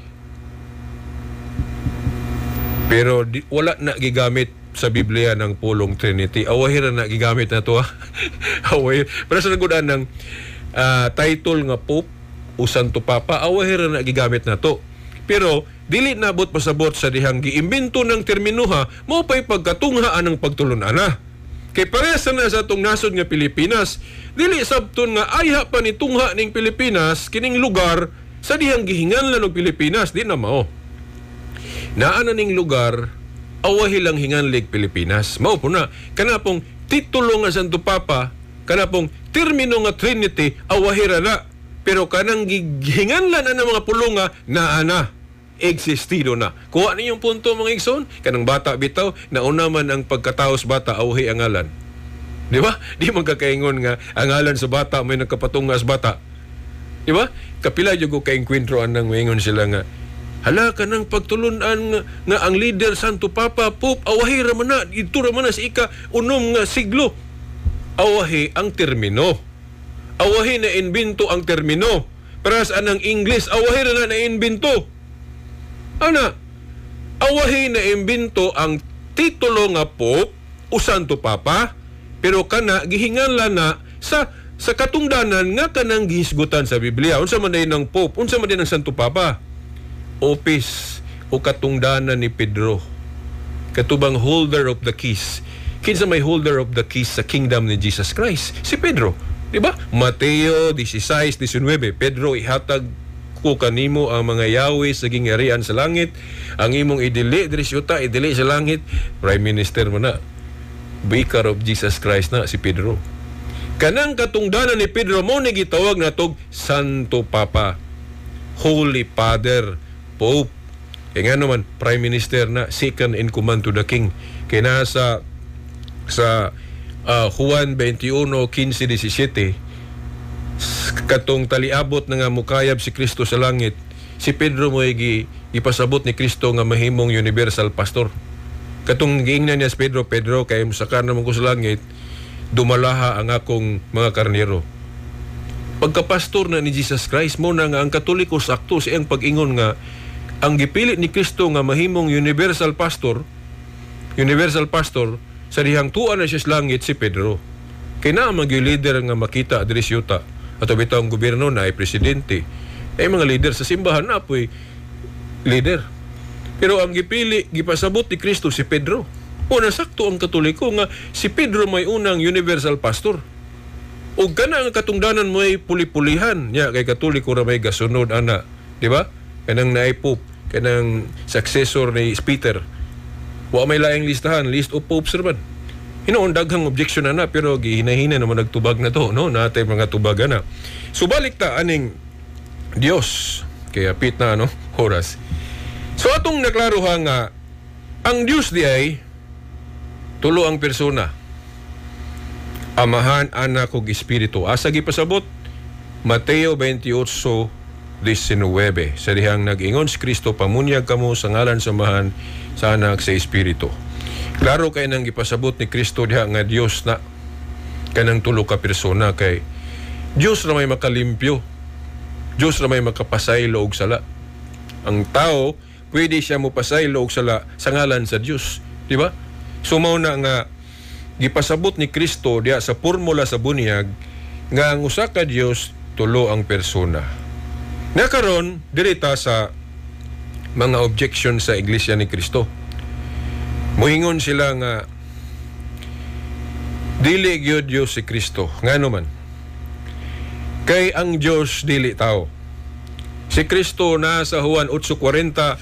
Pero wala na gigamit sa Biblia ng pulong Trinity. Awahira na gigamit na to, ha. Awahir. Pero sa nagudan ng title nga Pope o Santo Papa, awahira na gigamit na to. Pero dili nabot pasabot sa dihang giimbento ng terminuha, mao pa'y pagkatunghaan ng pagtulunan. Kay parehas na sa atong nasod nga Pilipinas, dili sabton nga ayha pa ni tungha ning Pilipinas kining lugar sa dihang gihinganlan og Pilipinas, di na mao. Naa na ning lugar, awahi lang hinganlig Pilipinas. Mao po na kana pong titulo nga Santo Papa, kana pong termino nga Trinity, awahira na. Pero kanang gihinganlan na ng mga pulong nga naa na, existido na. Kuha ninyong punto, mga igsoon, kanang bata bitaw, nauna man ang pagkataos bata, awhi ang ngalan. Di ba? Di man kakaingon nga ang ngalan sa bata may nagkapatungas bata. Di ba? Kapila jud ko kaengkwentro anang moingon sila nga hala ka nang pagtulunan nga ang leader Santo Papa Pope awahi ra man na, ito ra man na sa ika unom nga siglo. Awahi ang termino. Awahi na invento ang termino. Para sa anang English, awahi ra na na-invento. Ana, awahi na imbento ang titulo nga Pope o Santo Papa, pero kana gihinganlan na sa katungdanan nga kanang gihisgutan sa Biblia. Unsa man day ng Pope, unsa man day ng Santo Papa? Office o katungdanan ni Pedro. Katubang holder of the keys. Kinsa may holder of the keys sa kingdom ni Jesus Christ? Si Pedro. Di ba? Mateo 16:19. Pedro, ihatag ko kanimo ang mga yawi sa gingharian sa langit. Ang imong idili diri sa yuta, idili sa langit. Prime Minister mo na. Vicar of Jesus Christ na si Pedro. Kanang katungdanan ni Pedro mo ni gitawag natog Santo Papa, Holy Father, Pope. Kaya nga naman, Prime Minister na, second in command to the King. Kaya nasa sa Juan 21:15-17, katong taliabot na nga mukayab si Kristo sa langit, si Pedro mo ipasabot ni Kristo nga mahimong universal pastor. Katong giingnan niya si Pedro, Pedro, kay musakar naman ko sa langit, dumalaha ang akong mga karnero. Pagkapastor na ni Jesus Christ, mo na nga ang Katoliko sakto sa iyang pag-ingon nga ang gipili ni Kristo nga mahimong universal pastor sa dihang tuwa na siya sa langit si Pedro. Kay naa man gyud leader nga makita diri sa yuta. Ato bitaw ang gobyerno na ay presidente. Ay mga leader sa simbahan na po'y leader. Pero ang gipili, gipasabot ni Kristo si Pedro. O nasakto ang Katoliko nga si Pedro may unang universal pastor. O kana ang katungdanan mo ay puli-pulihan. Nya kay Katoliko ra may gasunod ana, di ba? Kanang naay pope, kanang successor ni Peter. Wa may laing listahan, list of popes ra man. Hinoon daghang objection na pero gihinahina naman nagtubag na to, no? Natay mga tubaga na. Subalik ta aning Dios, kaya pit na no oras. So atong naklaruhan nga ang Dios di ay tulo ang persona. Amahan, Anak ug Espiritu. Asa gipasabot? Mateo 28:19. Sa dihang nag-ingon si Kristo, pamunyag kamo sa ngalan sa Amahan, sa Anak, sa Espiritu. Klaro kay nang gipasabot ni Kristo diha nga Dios na kanang tulo ka persona kay Dios ra may makalimpyo. Dios ra may makapasaylo og sala. Ang tao pwede siya mopasaylo og sala sa ngalan sa Dios, di ba? So mao na nga gipasabot ni Kristo diha sa formula sa bunyag nga ang usa ka Dios tulo ang persona. Nakaron diri ta sa mga objection sa Iglesia ni Kristo. Moingon sila nga dili gyud Dios si Kristo. Ngano man? Kay ang Dios dili tao. Si Kristo na sa Juan 8:40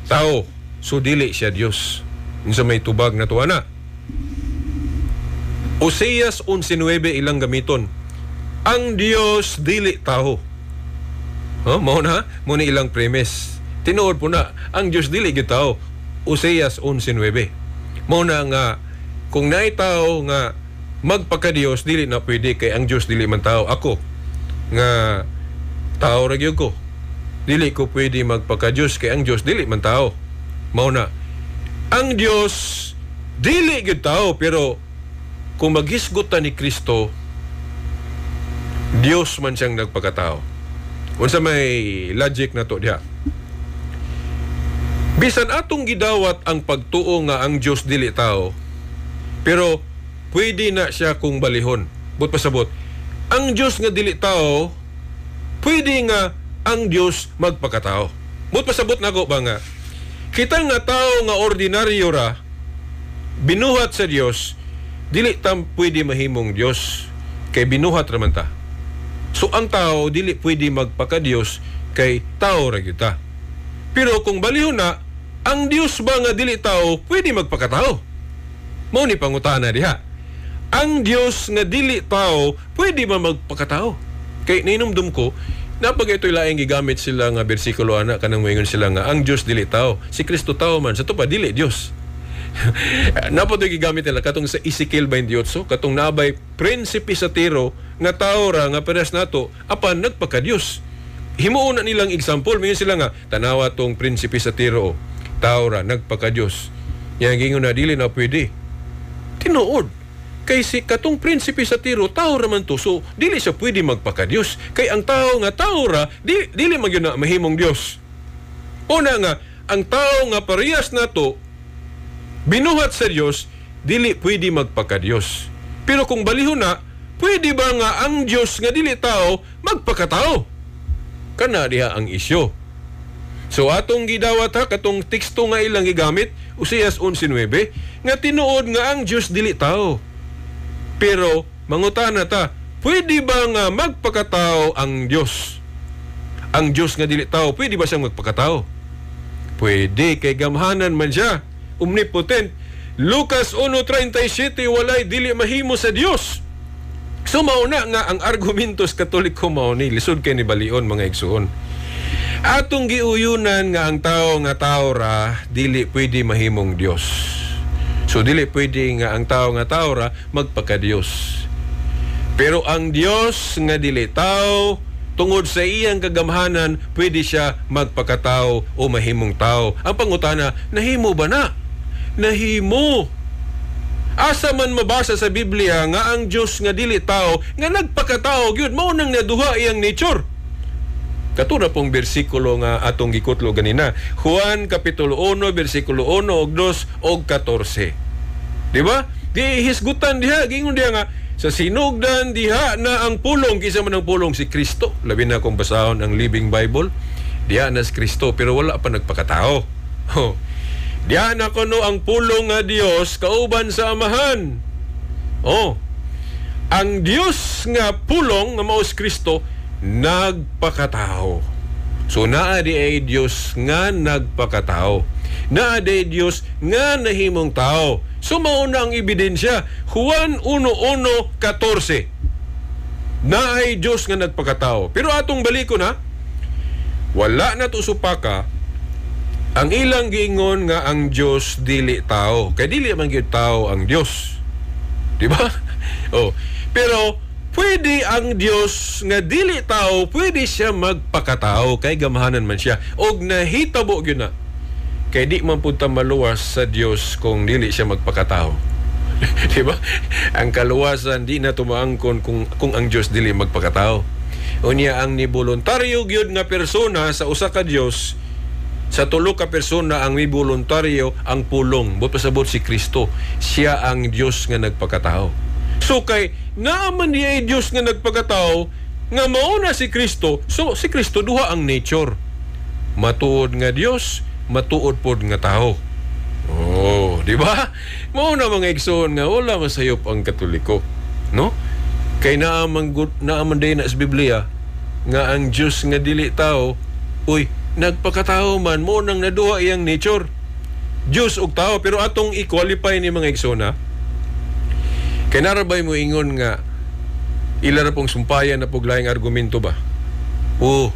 tao, so dili siya Dios. Unsa may tubag na tuwa na? Oseas 11:9 ilang gamiton. Ang Dios dili tao. Huh? Mao na, mo ni ilang premise. Tinuod po na, ang Dios dili gyud tao. Oseas 11:9. Mao na nga kung naay tao nga magpaka-Dios, dili na pwede kay ang Dios dili man tao. Ako nga tao ra gyud ko, dili ko pwede magpaka-Dios kay ang Dios dili man tao. Mao na ang Dios dili gyud tao, pero kung maghisgot ta ni Kristo, Dios man siyang nagpakatao. Unsa may logic na to diha? Bisan atong gidawat ang pagtuo nga ang Dios dili tao, pero pwede na siya kung balihon. But pasabot, ang Dios nga dili tao, pwede nga ang Dios magpakatao. But pasabot nako ba nga kita nga tao nga ordinaryo ra binuhat sa Dios, dili tam pwede mahimong Dios kay binuhat ra man ta. So ang tao dili pwede magpaka-Dios kay tao ra gyud ta. Pero kung balihon na, ang Dios ba nga dili tao pwede magpakatao? Mao ni pangutana diha. Ang Dios nga dili tao pwede ba magpakatao? Kay ninumdum ko, napag ito'y laing gigamit sila nga bersikulo ana, kanang moingon sila nga ang Dios dili tao, si Kristo tao man, sa to pa dili Dios. Napo ito'y gigamit nila katong sa Ezekiel 28, katong nabay prinsipe sa Tiro nga tao ra nga parehas nato apan nagpaka-Dios. Himuon na nilang example, moingon sila nga tanawa tong prinsipe sa Tiro, tao ra nagpaka-Dios. Yang gingon na dili na pwede. Tinuod. Kay si katong prinsipe sa Tiro, tao ra man to, so dili siya pwede magpaka-Dios. Kay ang tao nga tao ra, dili man gyud na mahimong Dios. Una nga, ang tao nga parehas nato binuhat sa Dios, dili pwede magpaka-Dios. Pero kung balihon na, pwede ba nga ang Dios nga dili tao magpakatao? Kana diha ang isyo. So atong gidawat ha katong teksto nga ilang gigamit, Oseas 11:9, nga tinuod nga ang Dios dili tao. Pero mangutana ta, pwede ba nga magpakatao ang Dios? Ang Dios nga dili tao, pwede ba siyang magpakatao? Pwede, kay gamhanan man siya, omnipotent. Lucas 1:37, walay dili mahimo sa Dios. So mauna nga ang argumento sa Katoliko mao ni lisod kay ni balion, mga igsuon. Atong giuyunan nga ang tao nga tao ra dili pwede mahimong Dios. So dili pwede nga ang tao nga tao ra magpaka-Dios. Pero ang Dios nga dili tao, tungod sa iyang kagamhanan, pwede siya magpakatao o mahimong tao. Ang pangutana, nahimo ba na? Nahimo. Asa man mabasa sa Biblia nga ang Dios nga dili tao nga nagpakatao gyud, mao nang naduha iyang nature. Katura pong bersikulo nga atong gikutlo ganina, Juan kapitulo 1 bersikulo 1 og 2 og 14. Di ba? Di hisgutan diha, gingon diha nga sa sinugdan diha na ang pulong, kinsa man ang pulong? Si Kristo. Labi na kung basahon ang Living Bible, diha na si Kristo pero wala pa nagpakatao. Oh. Diha na kuno ang pulong nga Dios kauban sa Amahan. Oh. Ang Dios nga pulong nga mao si Kristo nagpakatao. So naa di ay Dios nga nagpakatao. Naa di ay Dios nga nahimong tao. So mao na ang ebidensya. Juan 1:1-14. Naay Dios nga nagpakatao. Pero atong balikon ha, wala na to supaka ang ilang giingon nga ang Dios dili tao. Kay dili man gyud tao ang Dios. Di ba? Oh. Pero pwede ang Dios nga dili tao, pwede siya magpakatao kay gamhanan man siya. Og nahitabo gyud na. Kay di man pud ta maluwas sa Dios kung dili siya magpakatao. Di ba? Ang kaluwasan di na tumaangkon kung ang Dios dili magpakatao. Unya ang niboluntaryo gyud nga persona sa usa ka Dios, sa tulo ka persona ang miboluntaryo ang pulong. But pasabot si Kristo, siya ang Dios nga nagpakatao. So kay naaman niya ay Dios nga nagpakatao nga mao na si Kristo, so si Kristo duha ang nature. Matuod nga Dios, matuod pod nga tao. Oh, di ba? Mao na mga igsoon nga wala masayop ang Katoliko, no? Kay naaman day na sa Biblia nga ang Dios nga dili tao, uy, nagpakatao man, mo nang naduha iyang nature. Dios ug tao, pero atong i-qualify ni mga igsoon ha. Kay narabay mo ingon nga ila ra pong sumpayan na puglayang argumento ba? Oh,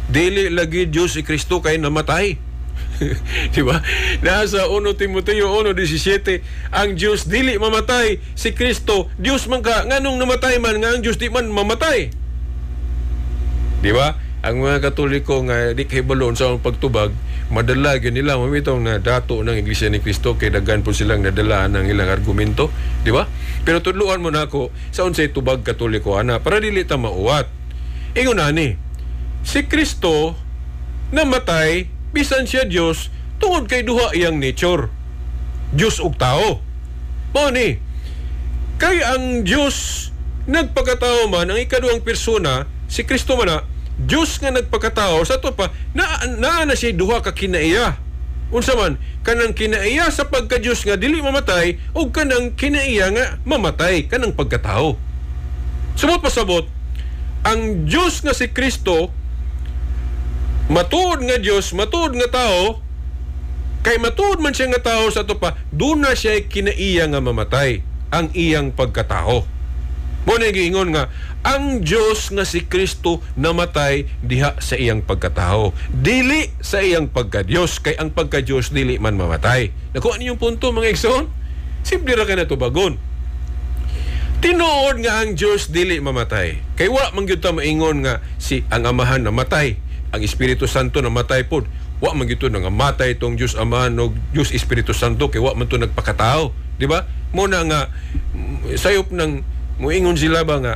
dili lagi Dios si Kristo kay namatay. Di ba? Nasa 1 Timoteo 1:17, ang Dios dili mamatay, si Kristo Dios man ka, nganong namatay man nga ang Dios di man mamatay? Di ba? Ang mga Katoliko nga di kahibalo sa pagtubag, madala gyud nila mamitong na dato ng Iglesia ni Cristo kay daghan po silang nadala ng ilang argumento, di ba? Pero tudluan mo nako sa unsay tubag Katoliko ana para dili ta mauwat. Ingon ani, si Kristo namatay bisan siya Dios tungod kay duha iyang nature. Dios ug tao. Mao ni, kay ang Dios nagpakatao man, ang ikaduhang persona si Kristo man na Dios nga nagpakatao sa to pa na naa na siya duha ka kinaiya. Unsa man kanang kinaiya sa pagka-Dios nga dili mamatay ug kanang kinaiya nga mamatay kanang pagkatao. Sumot pasabot, ang Dios nga si Kristo matuod nga Dios, matuod nga tao, kay matuod man siya nga tao sa to pa, duna siya kinaiya nga mamatay ang iyang pagkatao. Mo na giingon nga ang Dios nga si Kristo namatay diha sa iyang pagkatao, dili sa iyang pagka-Dios, kay ang pagka-Dios dili man mamatay. Nakuha ninyong punto, mga igsoon? Simple ra kay natubagon. Tinuod nga ang Dios dili mamatay. Kay wa man gyud ta maingon nga si ang Amahan namatay, ang Espiritu Santo namatay pod. Wa man gyud to nangamatay tong Dios Amahan og Dios Espiritu Santo kay wa man to nagpakatao, di ba? Mo na nga sayop nang muingon sila ba nga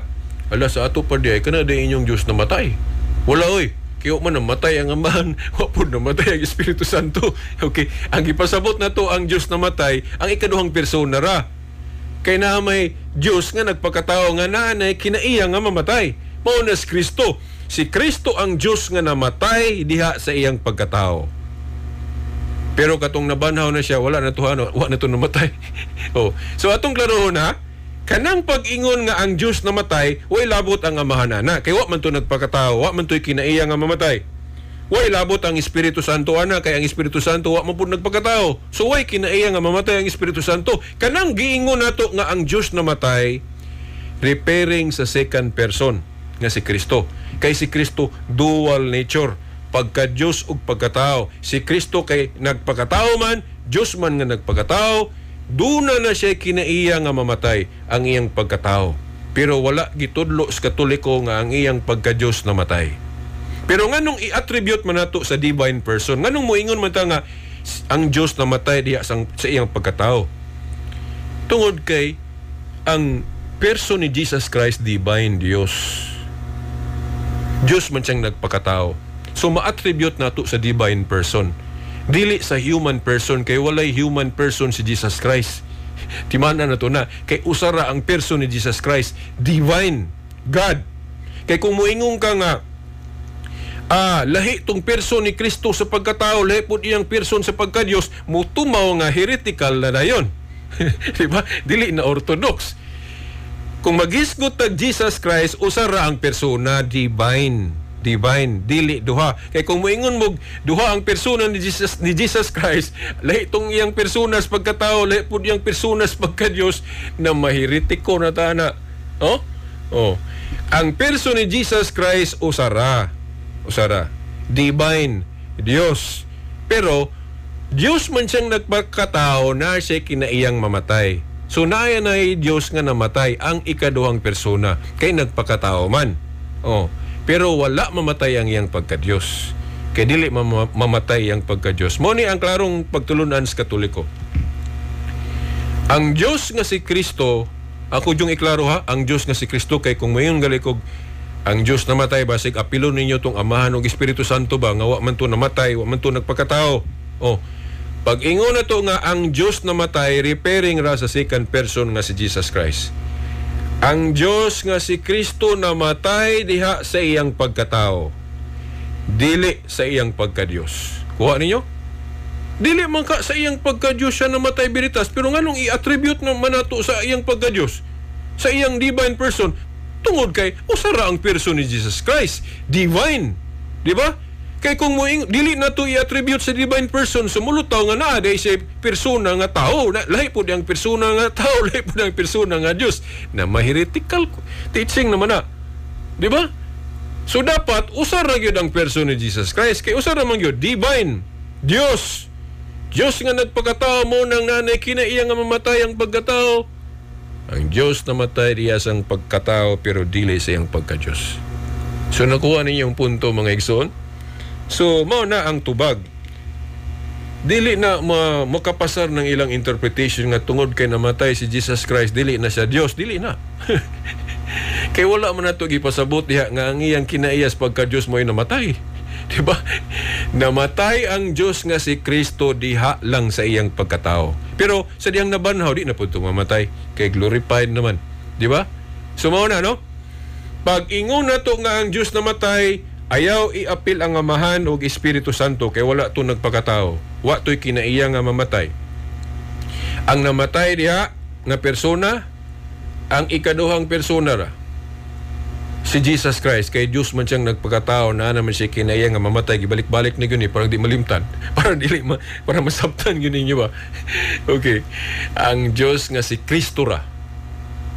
ala sa ato pa di ay kana di inyong Dios namatay. Wala oy, kiyo man namatay ang Amahan, wa pud namatay ang Espiritu Santo. Okay, ang gipasabot na to ang Dios namatay, ang ikaduhang persona ra. Kay naa may Dios nga nagpakatao nga naanay kinaiya nga mamatay. Mao na si Kristo. Si Kristo ang Dios nga namatay diha sa iyang pagkatao. Pero katong nabanhaw na siya, wala na to, ano, wa na to namatay. Oh. So atong klarohon ha, kanang pag-ingon nga ang Dios namatay, way labot ang Amahan ana. Kay wa man to nagpakatao, wa man to'y kinaiya nga mamatay. Way labot ang Espiritu Santo ana, kay ang Espiritu Santo wa man pud nagpakatao. So way kinaiya nga mamatay ang Espiritu Santo. Kanang giingon nato nga ang Dios namatay, referring sa second person nga si Kristo. Kay si Kristo dual nature, pagka Dios ug pagkatao. Si Kristo kay nagpakatao man, Dios man nga nagpakatao, duna na siya kinaiya nga mamatay ang iyang pagkatao. Pero wala gitudlo sa Katoliko nga ang iyang pagka-Dios namatay. Pero nganong i-attribute man nato sa divine person? Nganong moingon man ta nga ang Dios namatay diha sa iyang pagkatao? Tungod kay ang person ni Jesus Christ divine Dios. Dios man siyang nagpakatao. So ma-attribute nato sa divine person. Dili sa human person kay walay human person si Jesus Christ. Timanan na to na kay usara ang person ni Jesus Christ, divine God. Kay kung moingon ka nga lahi tong person ni Kristo sa pagkatao, lahi pud iyang person sa pagka-Dios, mutumaw nga heretical na dayon. Di ba? Dili na orthodox. Kung magisgot tag Jesus Christ, usara ang persona divine. Divine, dili duha. Kay kung moingon mo duha ang persona ni Jesus Christ, lahi tong iyang persona sa pagkatao, lahi pud iyang persona sa pagka-Dios, na maheretiko na ta na. Oh? Oh. Ang person ni Jesus Christ usara. Usara. Divine, Dios. Pero Dios man siyang nagpakatao na siya kinaiyang mamatay. So naaya na Dios nga namatay ang ikaduhang persona kay nagpakatao man. Oh. Pero wala mamatay ang iyang pagka-Dios. Kay dili mamatay ang pagka-Dios. Mo ni ang klarong pagtulunan sa Katoliko. Ang Dios nga si Kristo, ako yung iklaro ha, ang Dios nga si Kristo kay kung mayon galikog ang Dios namatay, basig apilo ninyo tong Amahan ug Espiritu Santo ba nga wa man to namatay, wa man to nagpakatao. Oh. Pag ingon na to nga ang Dios namatay, referring ra sa second person nga si Jesus Christ. Ang Dios nga si Kristo namatay diha sa iyang pagkatao, dili sa iyang pagka-Dios. Kuha ninyo? Dili man ka sa iyang pagka-Dios siya namatay beritas, pero nganong i-attribute naman nato sa iyang pagka-Dios, sa iyang divine person, tungod kay usara ang person ni Jesus Christ, divine. Di ba? Kay kung moing dili na to i-attribute sa divine person, sumulutaw nga naa day siya persona nga tao, na, lahi pud ang persona nga tao, lahi pud ang persona nga Dios, na ma-heretical teaching naman na. Di ba? So dapat usara gyud ang person ni Jesus Christ kay usara man gyud divine. Dios. Dios nga nagpakatao mo nang nanay kinaiya nga mamatay ang pagkatao. Ang Dios namatay diya sang pagkatao pero dili sa iyang pagka-Dios. So nakuha ninyo ang punto, mga igsoon. So mao na ang tubag. Dili na makapasar ng ilang interpretation nga tungod kay namatay si Jesus Christ, dili na siya Dios, dili na. Kay wala man nato gipasabot diha nga ang iyang kinaiyas pagka-Dios mo'y namatay. Diba? Namatay ang Dios nga si Kristo diha lang sa iyang pagkatao. Pero sa diyang nabanhaw, di na po ito mamatay. Kay glorified naman. Diba? So mao na, no? Pag ingon na to nga ang Dios namatay, ayaw iapil ang Amahan o Espiritu Santo kay wala to nagpakatao. Wa to'y kinaiya nga mamatay. Ang namatay diha nga persona, ang ikaduhang persona ra, si Jesus Christ, kay Dios man siyang nagpakatao na naman siya kinaiya nga mamatay, gibalik-balik ni gyud parang di malimtan, para dili ma, para masabtan gyud ninyo ba. Okay. Ang Dios nga si Kristo ra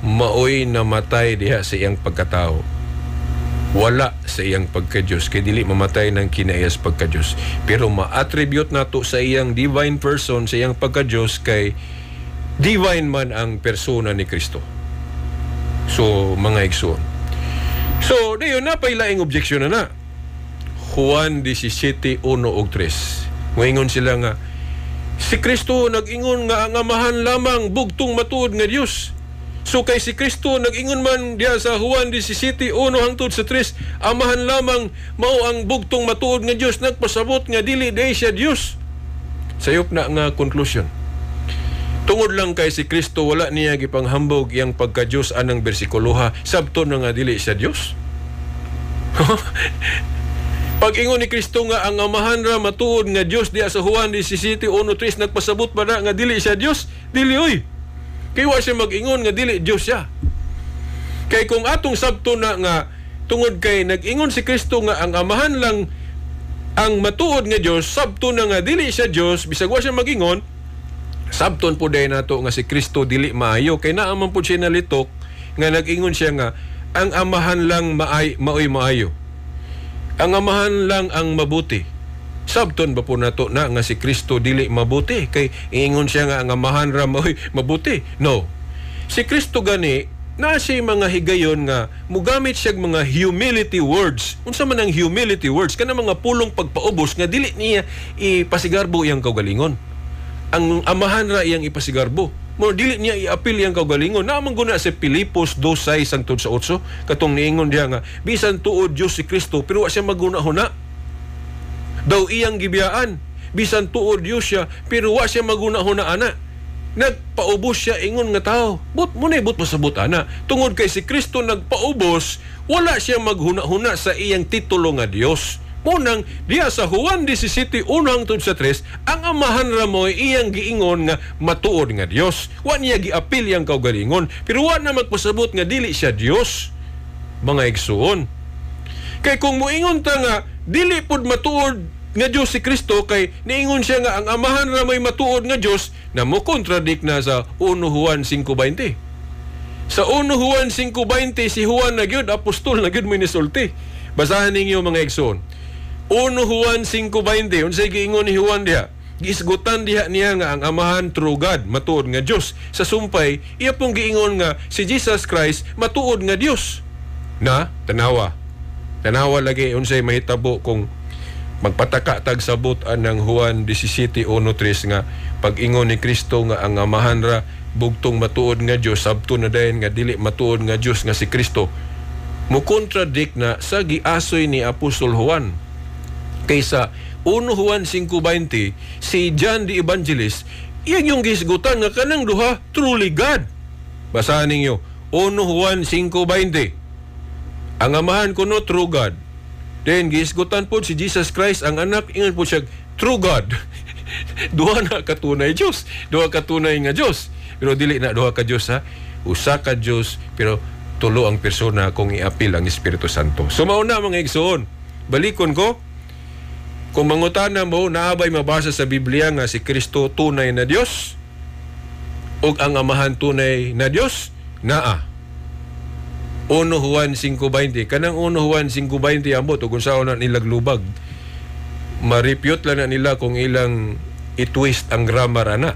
maoy namatay diha sa iyang pagkatao. Wala sa iyang pagka-Dios kay dili mamatay ng kinaiyas pagka-Dios. Pero ma-attribute nato sa iyang divine person, sa iyang pagka-Dios, kay divine man ang persona ni Kristo. So mga igsoon. So, dayon na pailaing objeksyon na na. Juan 17:1 ug 3. Moingon sila nga si Kristo nag-ingon nga ang Amahan lamang bugtong matuod nga Dios. So kay si Kristo nag-ingon man diha sa Juan 17:1 hangtod sa 3, Amahan lamang mao ang bugtong matuod nga Dios, nagpasabot nga dili day siya Dios. Sayop na nga conclusion. Tungod lang kay si Kristo wala niya gipanghambog iyang pagka-Dios anang bersikuloha, sabto na nga dili siya Dios. Pag-ingon ni Kristo nga ang Amahan ra matuod nga Dios diha sa Juan 17:1-3, nagpasabot ba na nga dili siya Dios? Dili oy. Kay wa siya mag-ingon nga dili Dios siya. Kay kung atong sabto na nga tungod kay nag-ingon si Kristo nga ang Amahan lang ang matuod nga Dios, sabto na nga dili siya Dios, bisag wa siya mag-ingon, sabton po dahil nato nga si Kristo dili maayo kay naa man po siya nalitok nga nag-ingon siya nga ang Amahan lang maoy maayo. Ang Amahan lang ang mabuti. Sabton ba po nato na nga si Kristo dili mabuti kay ingon siya nga ang Amahan ra maoy mabuti? No. Si Kristo gani na siya mga higayon nga mugamit siya mga humility words. Unsa man ang humility words? Kana mga pulong pagpaubos nga dili niya ipasigarbo iyang kaugalingon. Ang Amahan ra iyang ipasigarbo. Mo dili niya iapil iyang kaugalingon. Naamang guna sa Pilipos 2:6 hangtod sa 8 katong niingon diha nga bisan tuod Dios si Kristo pero wa siya maguna-huna. Daw iyang gibiyaan. Bisan tuod Dios siya pero wa siya maguna-huna ana. Nagpaubos siya ingon nga tao. But mo na but pasabot ana. Tungod kay si Kristo nagpaubos, wala siya maghuna-huna sa iyang titulo nga Dios. Munang diya sa Juan 17:1 hangtod sa 3, ang Amahan ra mo'y iyang giingon nga matuod nga Dios. Wa niya giapil iyang kaugalingon, pero wa na magpasabot nga dili siya Dios, mga igsuon. Kay kung moingon ta nga dili pud matuod nga Dios si Kristo kay niingon siya nga ang Amahan ra mo'y matuod nga Dios, na mo contradict na sa 1 Juan 5:20. Sa 1 Juan 5:20 si Juan na gyud apostol na gyud mo nisulti. Basahan ninyo, mga igsuon. 1 Juan 5:20, unsay giingon ni Juan diha? Giisgutan diha niya nga ang Amahan true God, matuod nga Dios. Sa sumpay, iya pong giingon nga si Jesus Christ matuod nga Dios. Na, tanawa. Tanawa lagi unsay mahitabo kung magpataka tag sabot anang Juan 17:1-3 nga pag-ingon ni Kristo nga ang Amahan ra bugtong matuod nga Dios, sabto na dayon nga dili matuod nga Dios nga si Kristo. Mo contradict na sa giasoy ni Apostol Juan. Kaysa 1 Juan 5:20, si John the Evangelist, iyan yung gisgutan nga kanang duha truly God. Basahan ninyo, 1 Juan 5:20. Ang Amahan kuno true God. Then gisgutan po si Jesus Christ ang anak, ingon po siya true God. Duha na katunay Dios, duha katunay nga Dios. Pero dili na duha ka Dios ha. Usa ka Dios pero tulo ang persona kung iapil ang Espiritu Santo. So mauna mga igsoon, balikon ko. Kung mangutana mo, naabay mabasa sa Biblia nga si Kristo tunay na Dios ug ang Amahan tunay na Dios, naa. 1 Juan 5:20. Kanang 1 Juan 5:20 ambot ug unsaon na nilaglubag. Ma-refute lang na nila kung ilang i-twist ang grammar ana.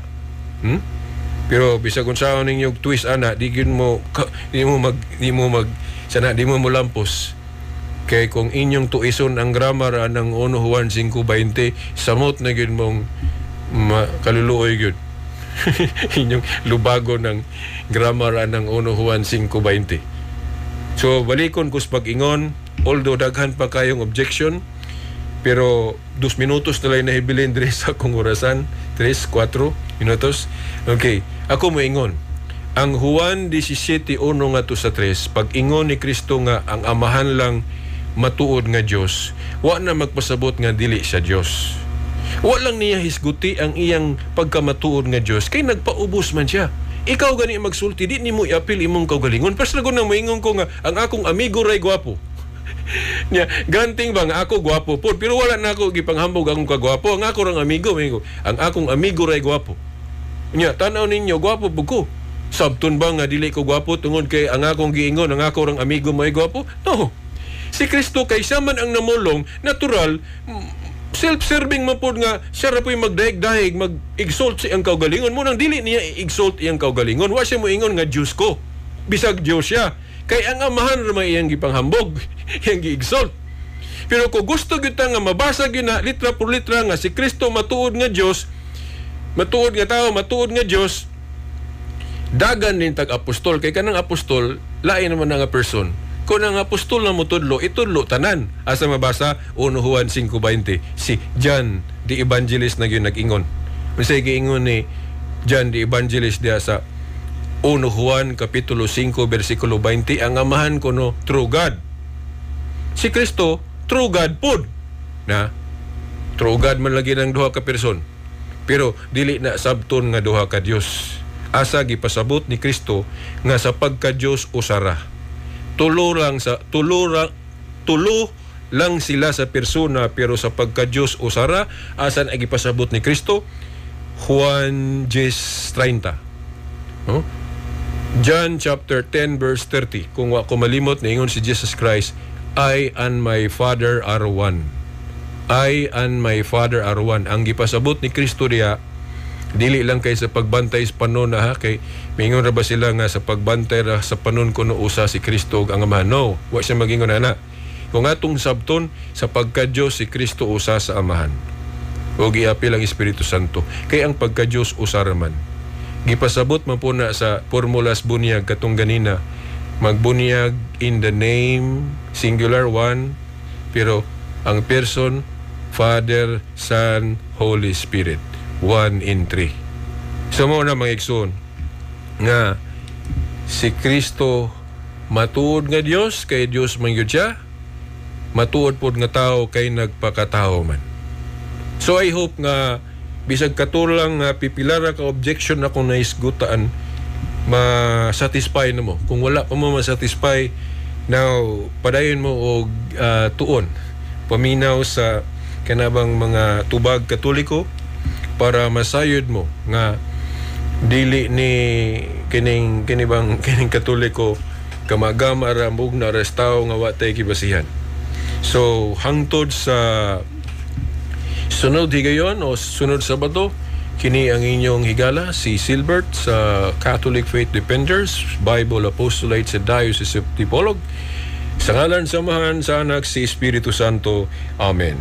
Pero bisag unsaon ninyo twist ana, di gyud mo di mo mag sana di mo molampos. Kay kung inyong tuison ang grammar anang 1 Juan 5:20, samot na gyud mong kaluluoy gyud. Inyong lubago ng grammar anang 1 Juan 5:20. So balikon ko sa pag-ingon, although daghan pa kayong objection, pero 2 minutos na lang nahibilin diri sa akong orasan, 3, 4 minutos. Okay, ako moingon. Ang Juan 17:1 ngadto sa 3, pag-ingon ni Kristo nga ang Amahan lang matuod nga Dios, wa na magpasabot nga dili siya Dios. Wa lang niya hisguti ang iyang pagkamatuod nga Dios kay nagpaubos man siya. Ikaw gani magsulti, di nimo iapil imong kaugalingon. Pas lagon nang moingon ko nga ang akong amigo ray gwapo. Nya, granting ba nga ako gwapo pod, pero wala na ako gipanghambog akong kagwapo. Ang ako rang amigo, moingon, ang akong amigo ray gwapo. Nya, tanaw ninyo, gwapo pud ko. Sabton ba nga dili ko gwapo tungod kay ang akong giingon, ang ako rang amigo mo'y gwapo? No. Si Kristo kay siya man ang namulong, natural, self-serving man pod nga siya ra po'y magdahig-dahig, mag-exalt sa iyang kaugalingon. Mo nang dili niya i-exalt iyang kaugalingon. Wa siya moingon nga Diyos ko. Bisag Diyos siya. Kay ang Amahan ra may iyang gipanghambog, iyang gi-exalt. Pero kung gusto gyud ta nga mabasa gyud na litra por litra nga si Kristo matuod nga Dios, matuod nga tao, matuod nga Dios, dagan din tag apostol kay kanang apostol lain naman na nga person. Kung ang apostol na motudlo, itudlo tanan. Asa mabasa? 1 Juan 5:20. Si John the Evangelist na gyud nag-ingon. Unsay giingon ni John the Evangelist diha sa 1 Juan kapitulo 5 bersikulo 20? Ang Amahan kuno true God. Si Kristo true God pod. Na true God man lagi ng duha ka person. Pero dili na sabton nga duha ka Dios. Asa gipasabot ni Kristo nga sa pagka-Dios usara? Tulo lang sa tulo ra, tulo lang sila sa persona, pero sa pagka-Dios usara. Asan ay gipasabot ni Kristo? Juan 10:30. No? John chapter 10 verse 30. Kung wa ko malimot, niingon si Jesus Christ, "I and my Father are one. I and my Father are one." Ang gipasabot ni Kristo diya, dili lang kay sa pagbantay sa panon na ha, kay mingon ra ba sila nga sa pagbantay ra sa panon kuno usa si Kristo ug ang Amahan. No, wa siya magingon ana. Kung atong sabton sa pagka-Dios, si Kristo usa sa Amahan. O giapil ang Espiritu Santo. Kay ang pagka-Dios usa ra man. Gipasabot man po na sa formulas bunyag katong ganina. Magbunyag in the name, singular one, pero ang person, Father, Son, Holy Spirit. One in three. So mo na, mga igsoon, nga si Kristo matuod nga Dios kay Dios man gyud siya, matuod pod nga tao kay nagpakatao man. So I hope nga bisag katulang nga pipilara ka objection akong naisgutan, ma-satisfy na mo. Kung wala pa mo ma-satisfy now, padayon mo og tuon paminaw sa kanabang mga tubag Katoliko para masayod mo nga dili ni kining kinibang kining Katoliko kamagama ra, mugna ra sa tawo nga wa tay gibasihan. So hangtod sa sunod higayon o sunod Sabado, kini ang inyong higala, si Silbert sa Catholic Faith Defenders Bible Apostolate sa Diocese of Dipolog. Sa ngalan sa Amahan, sa Anak, sa Espiritu Santo. Amen.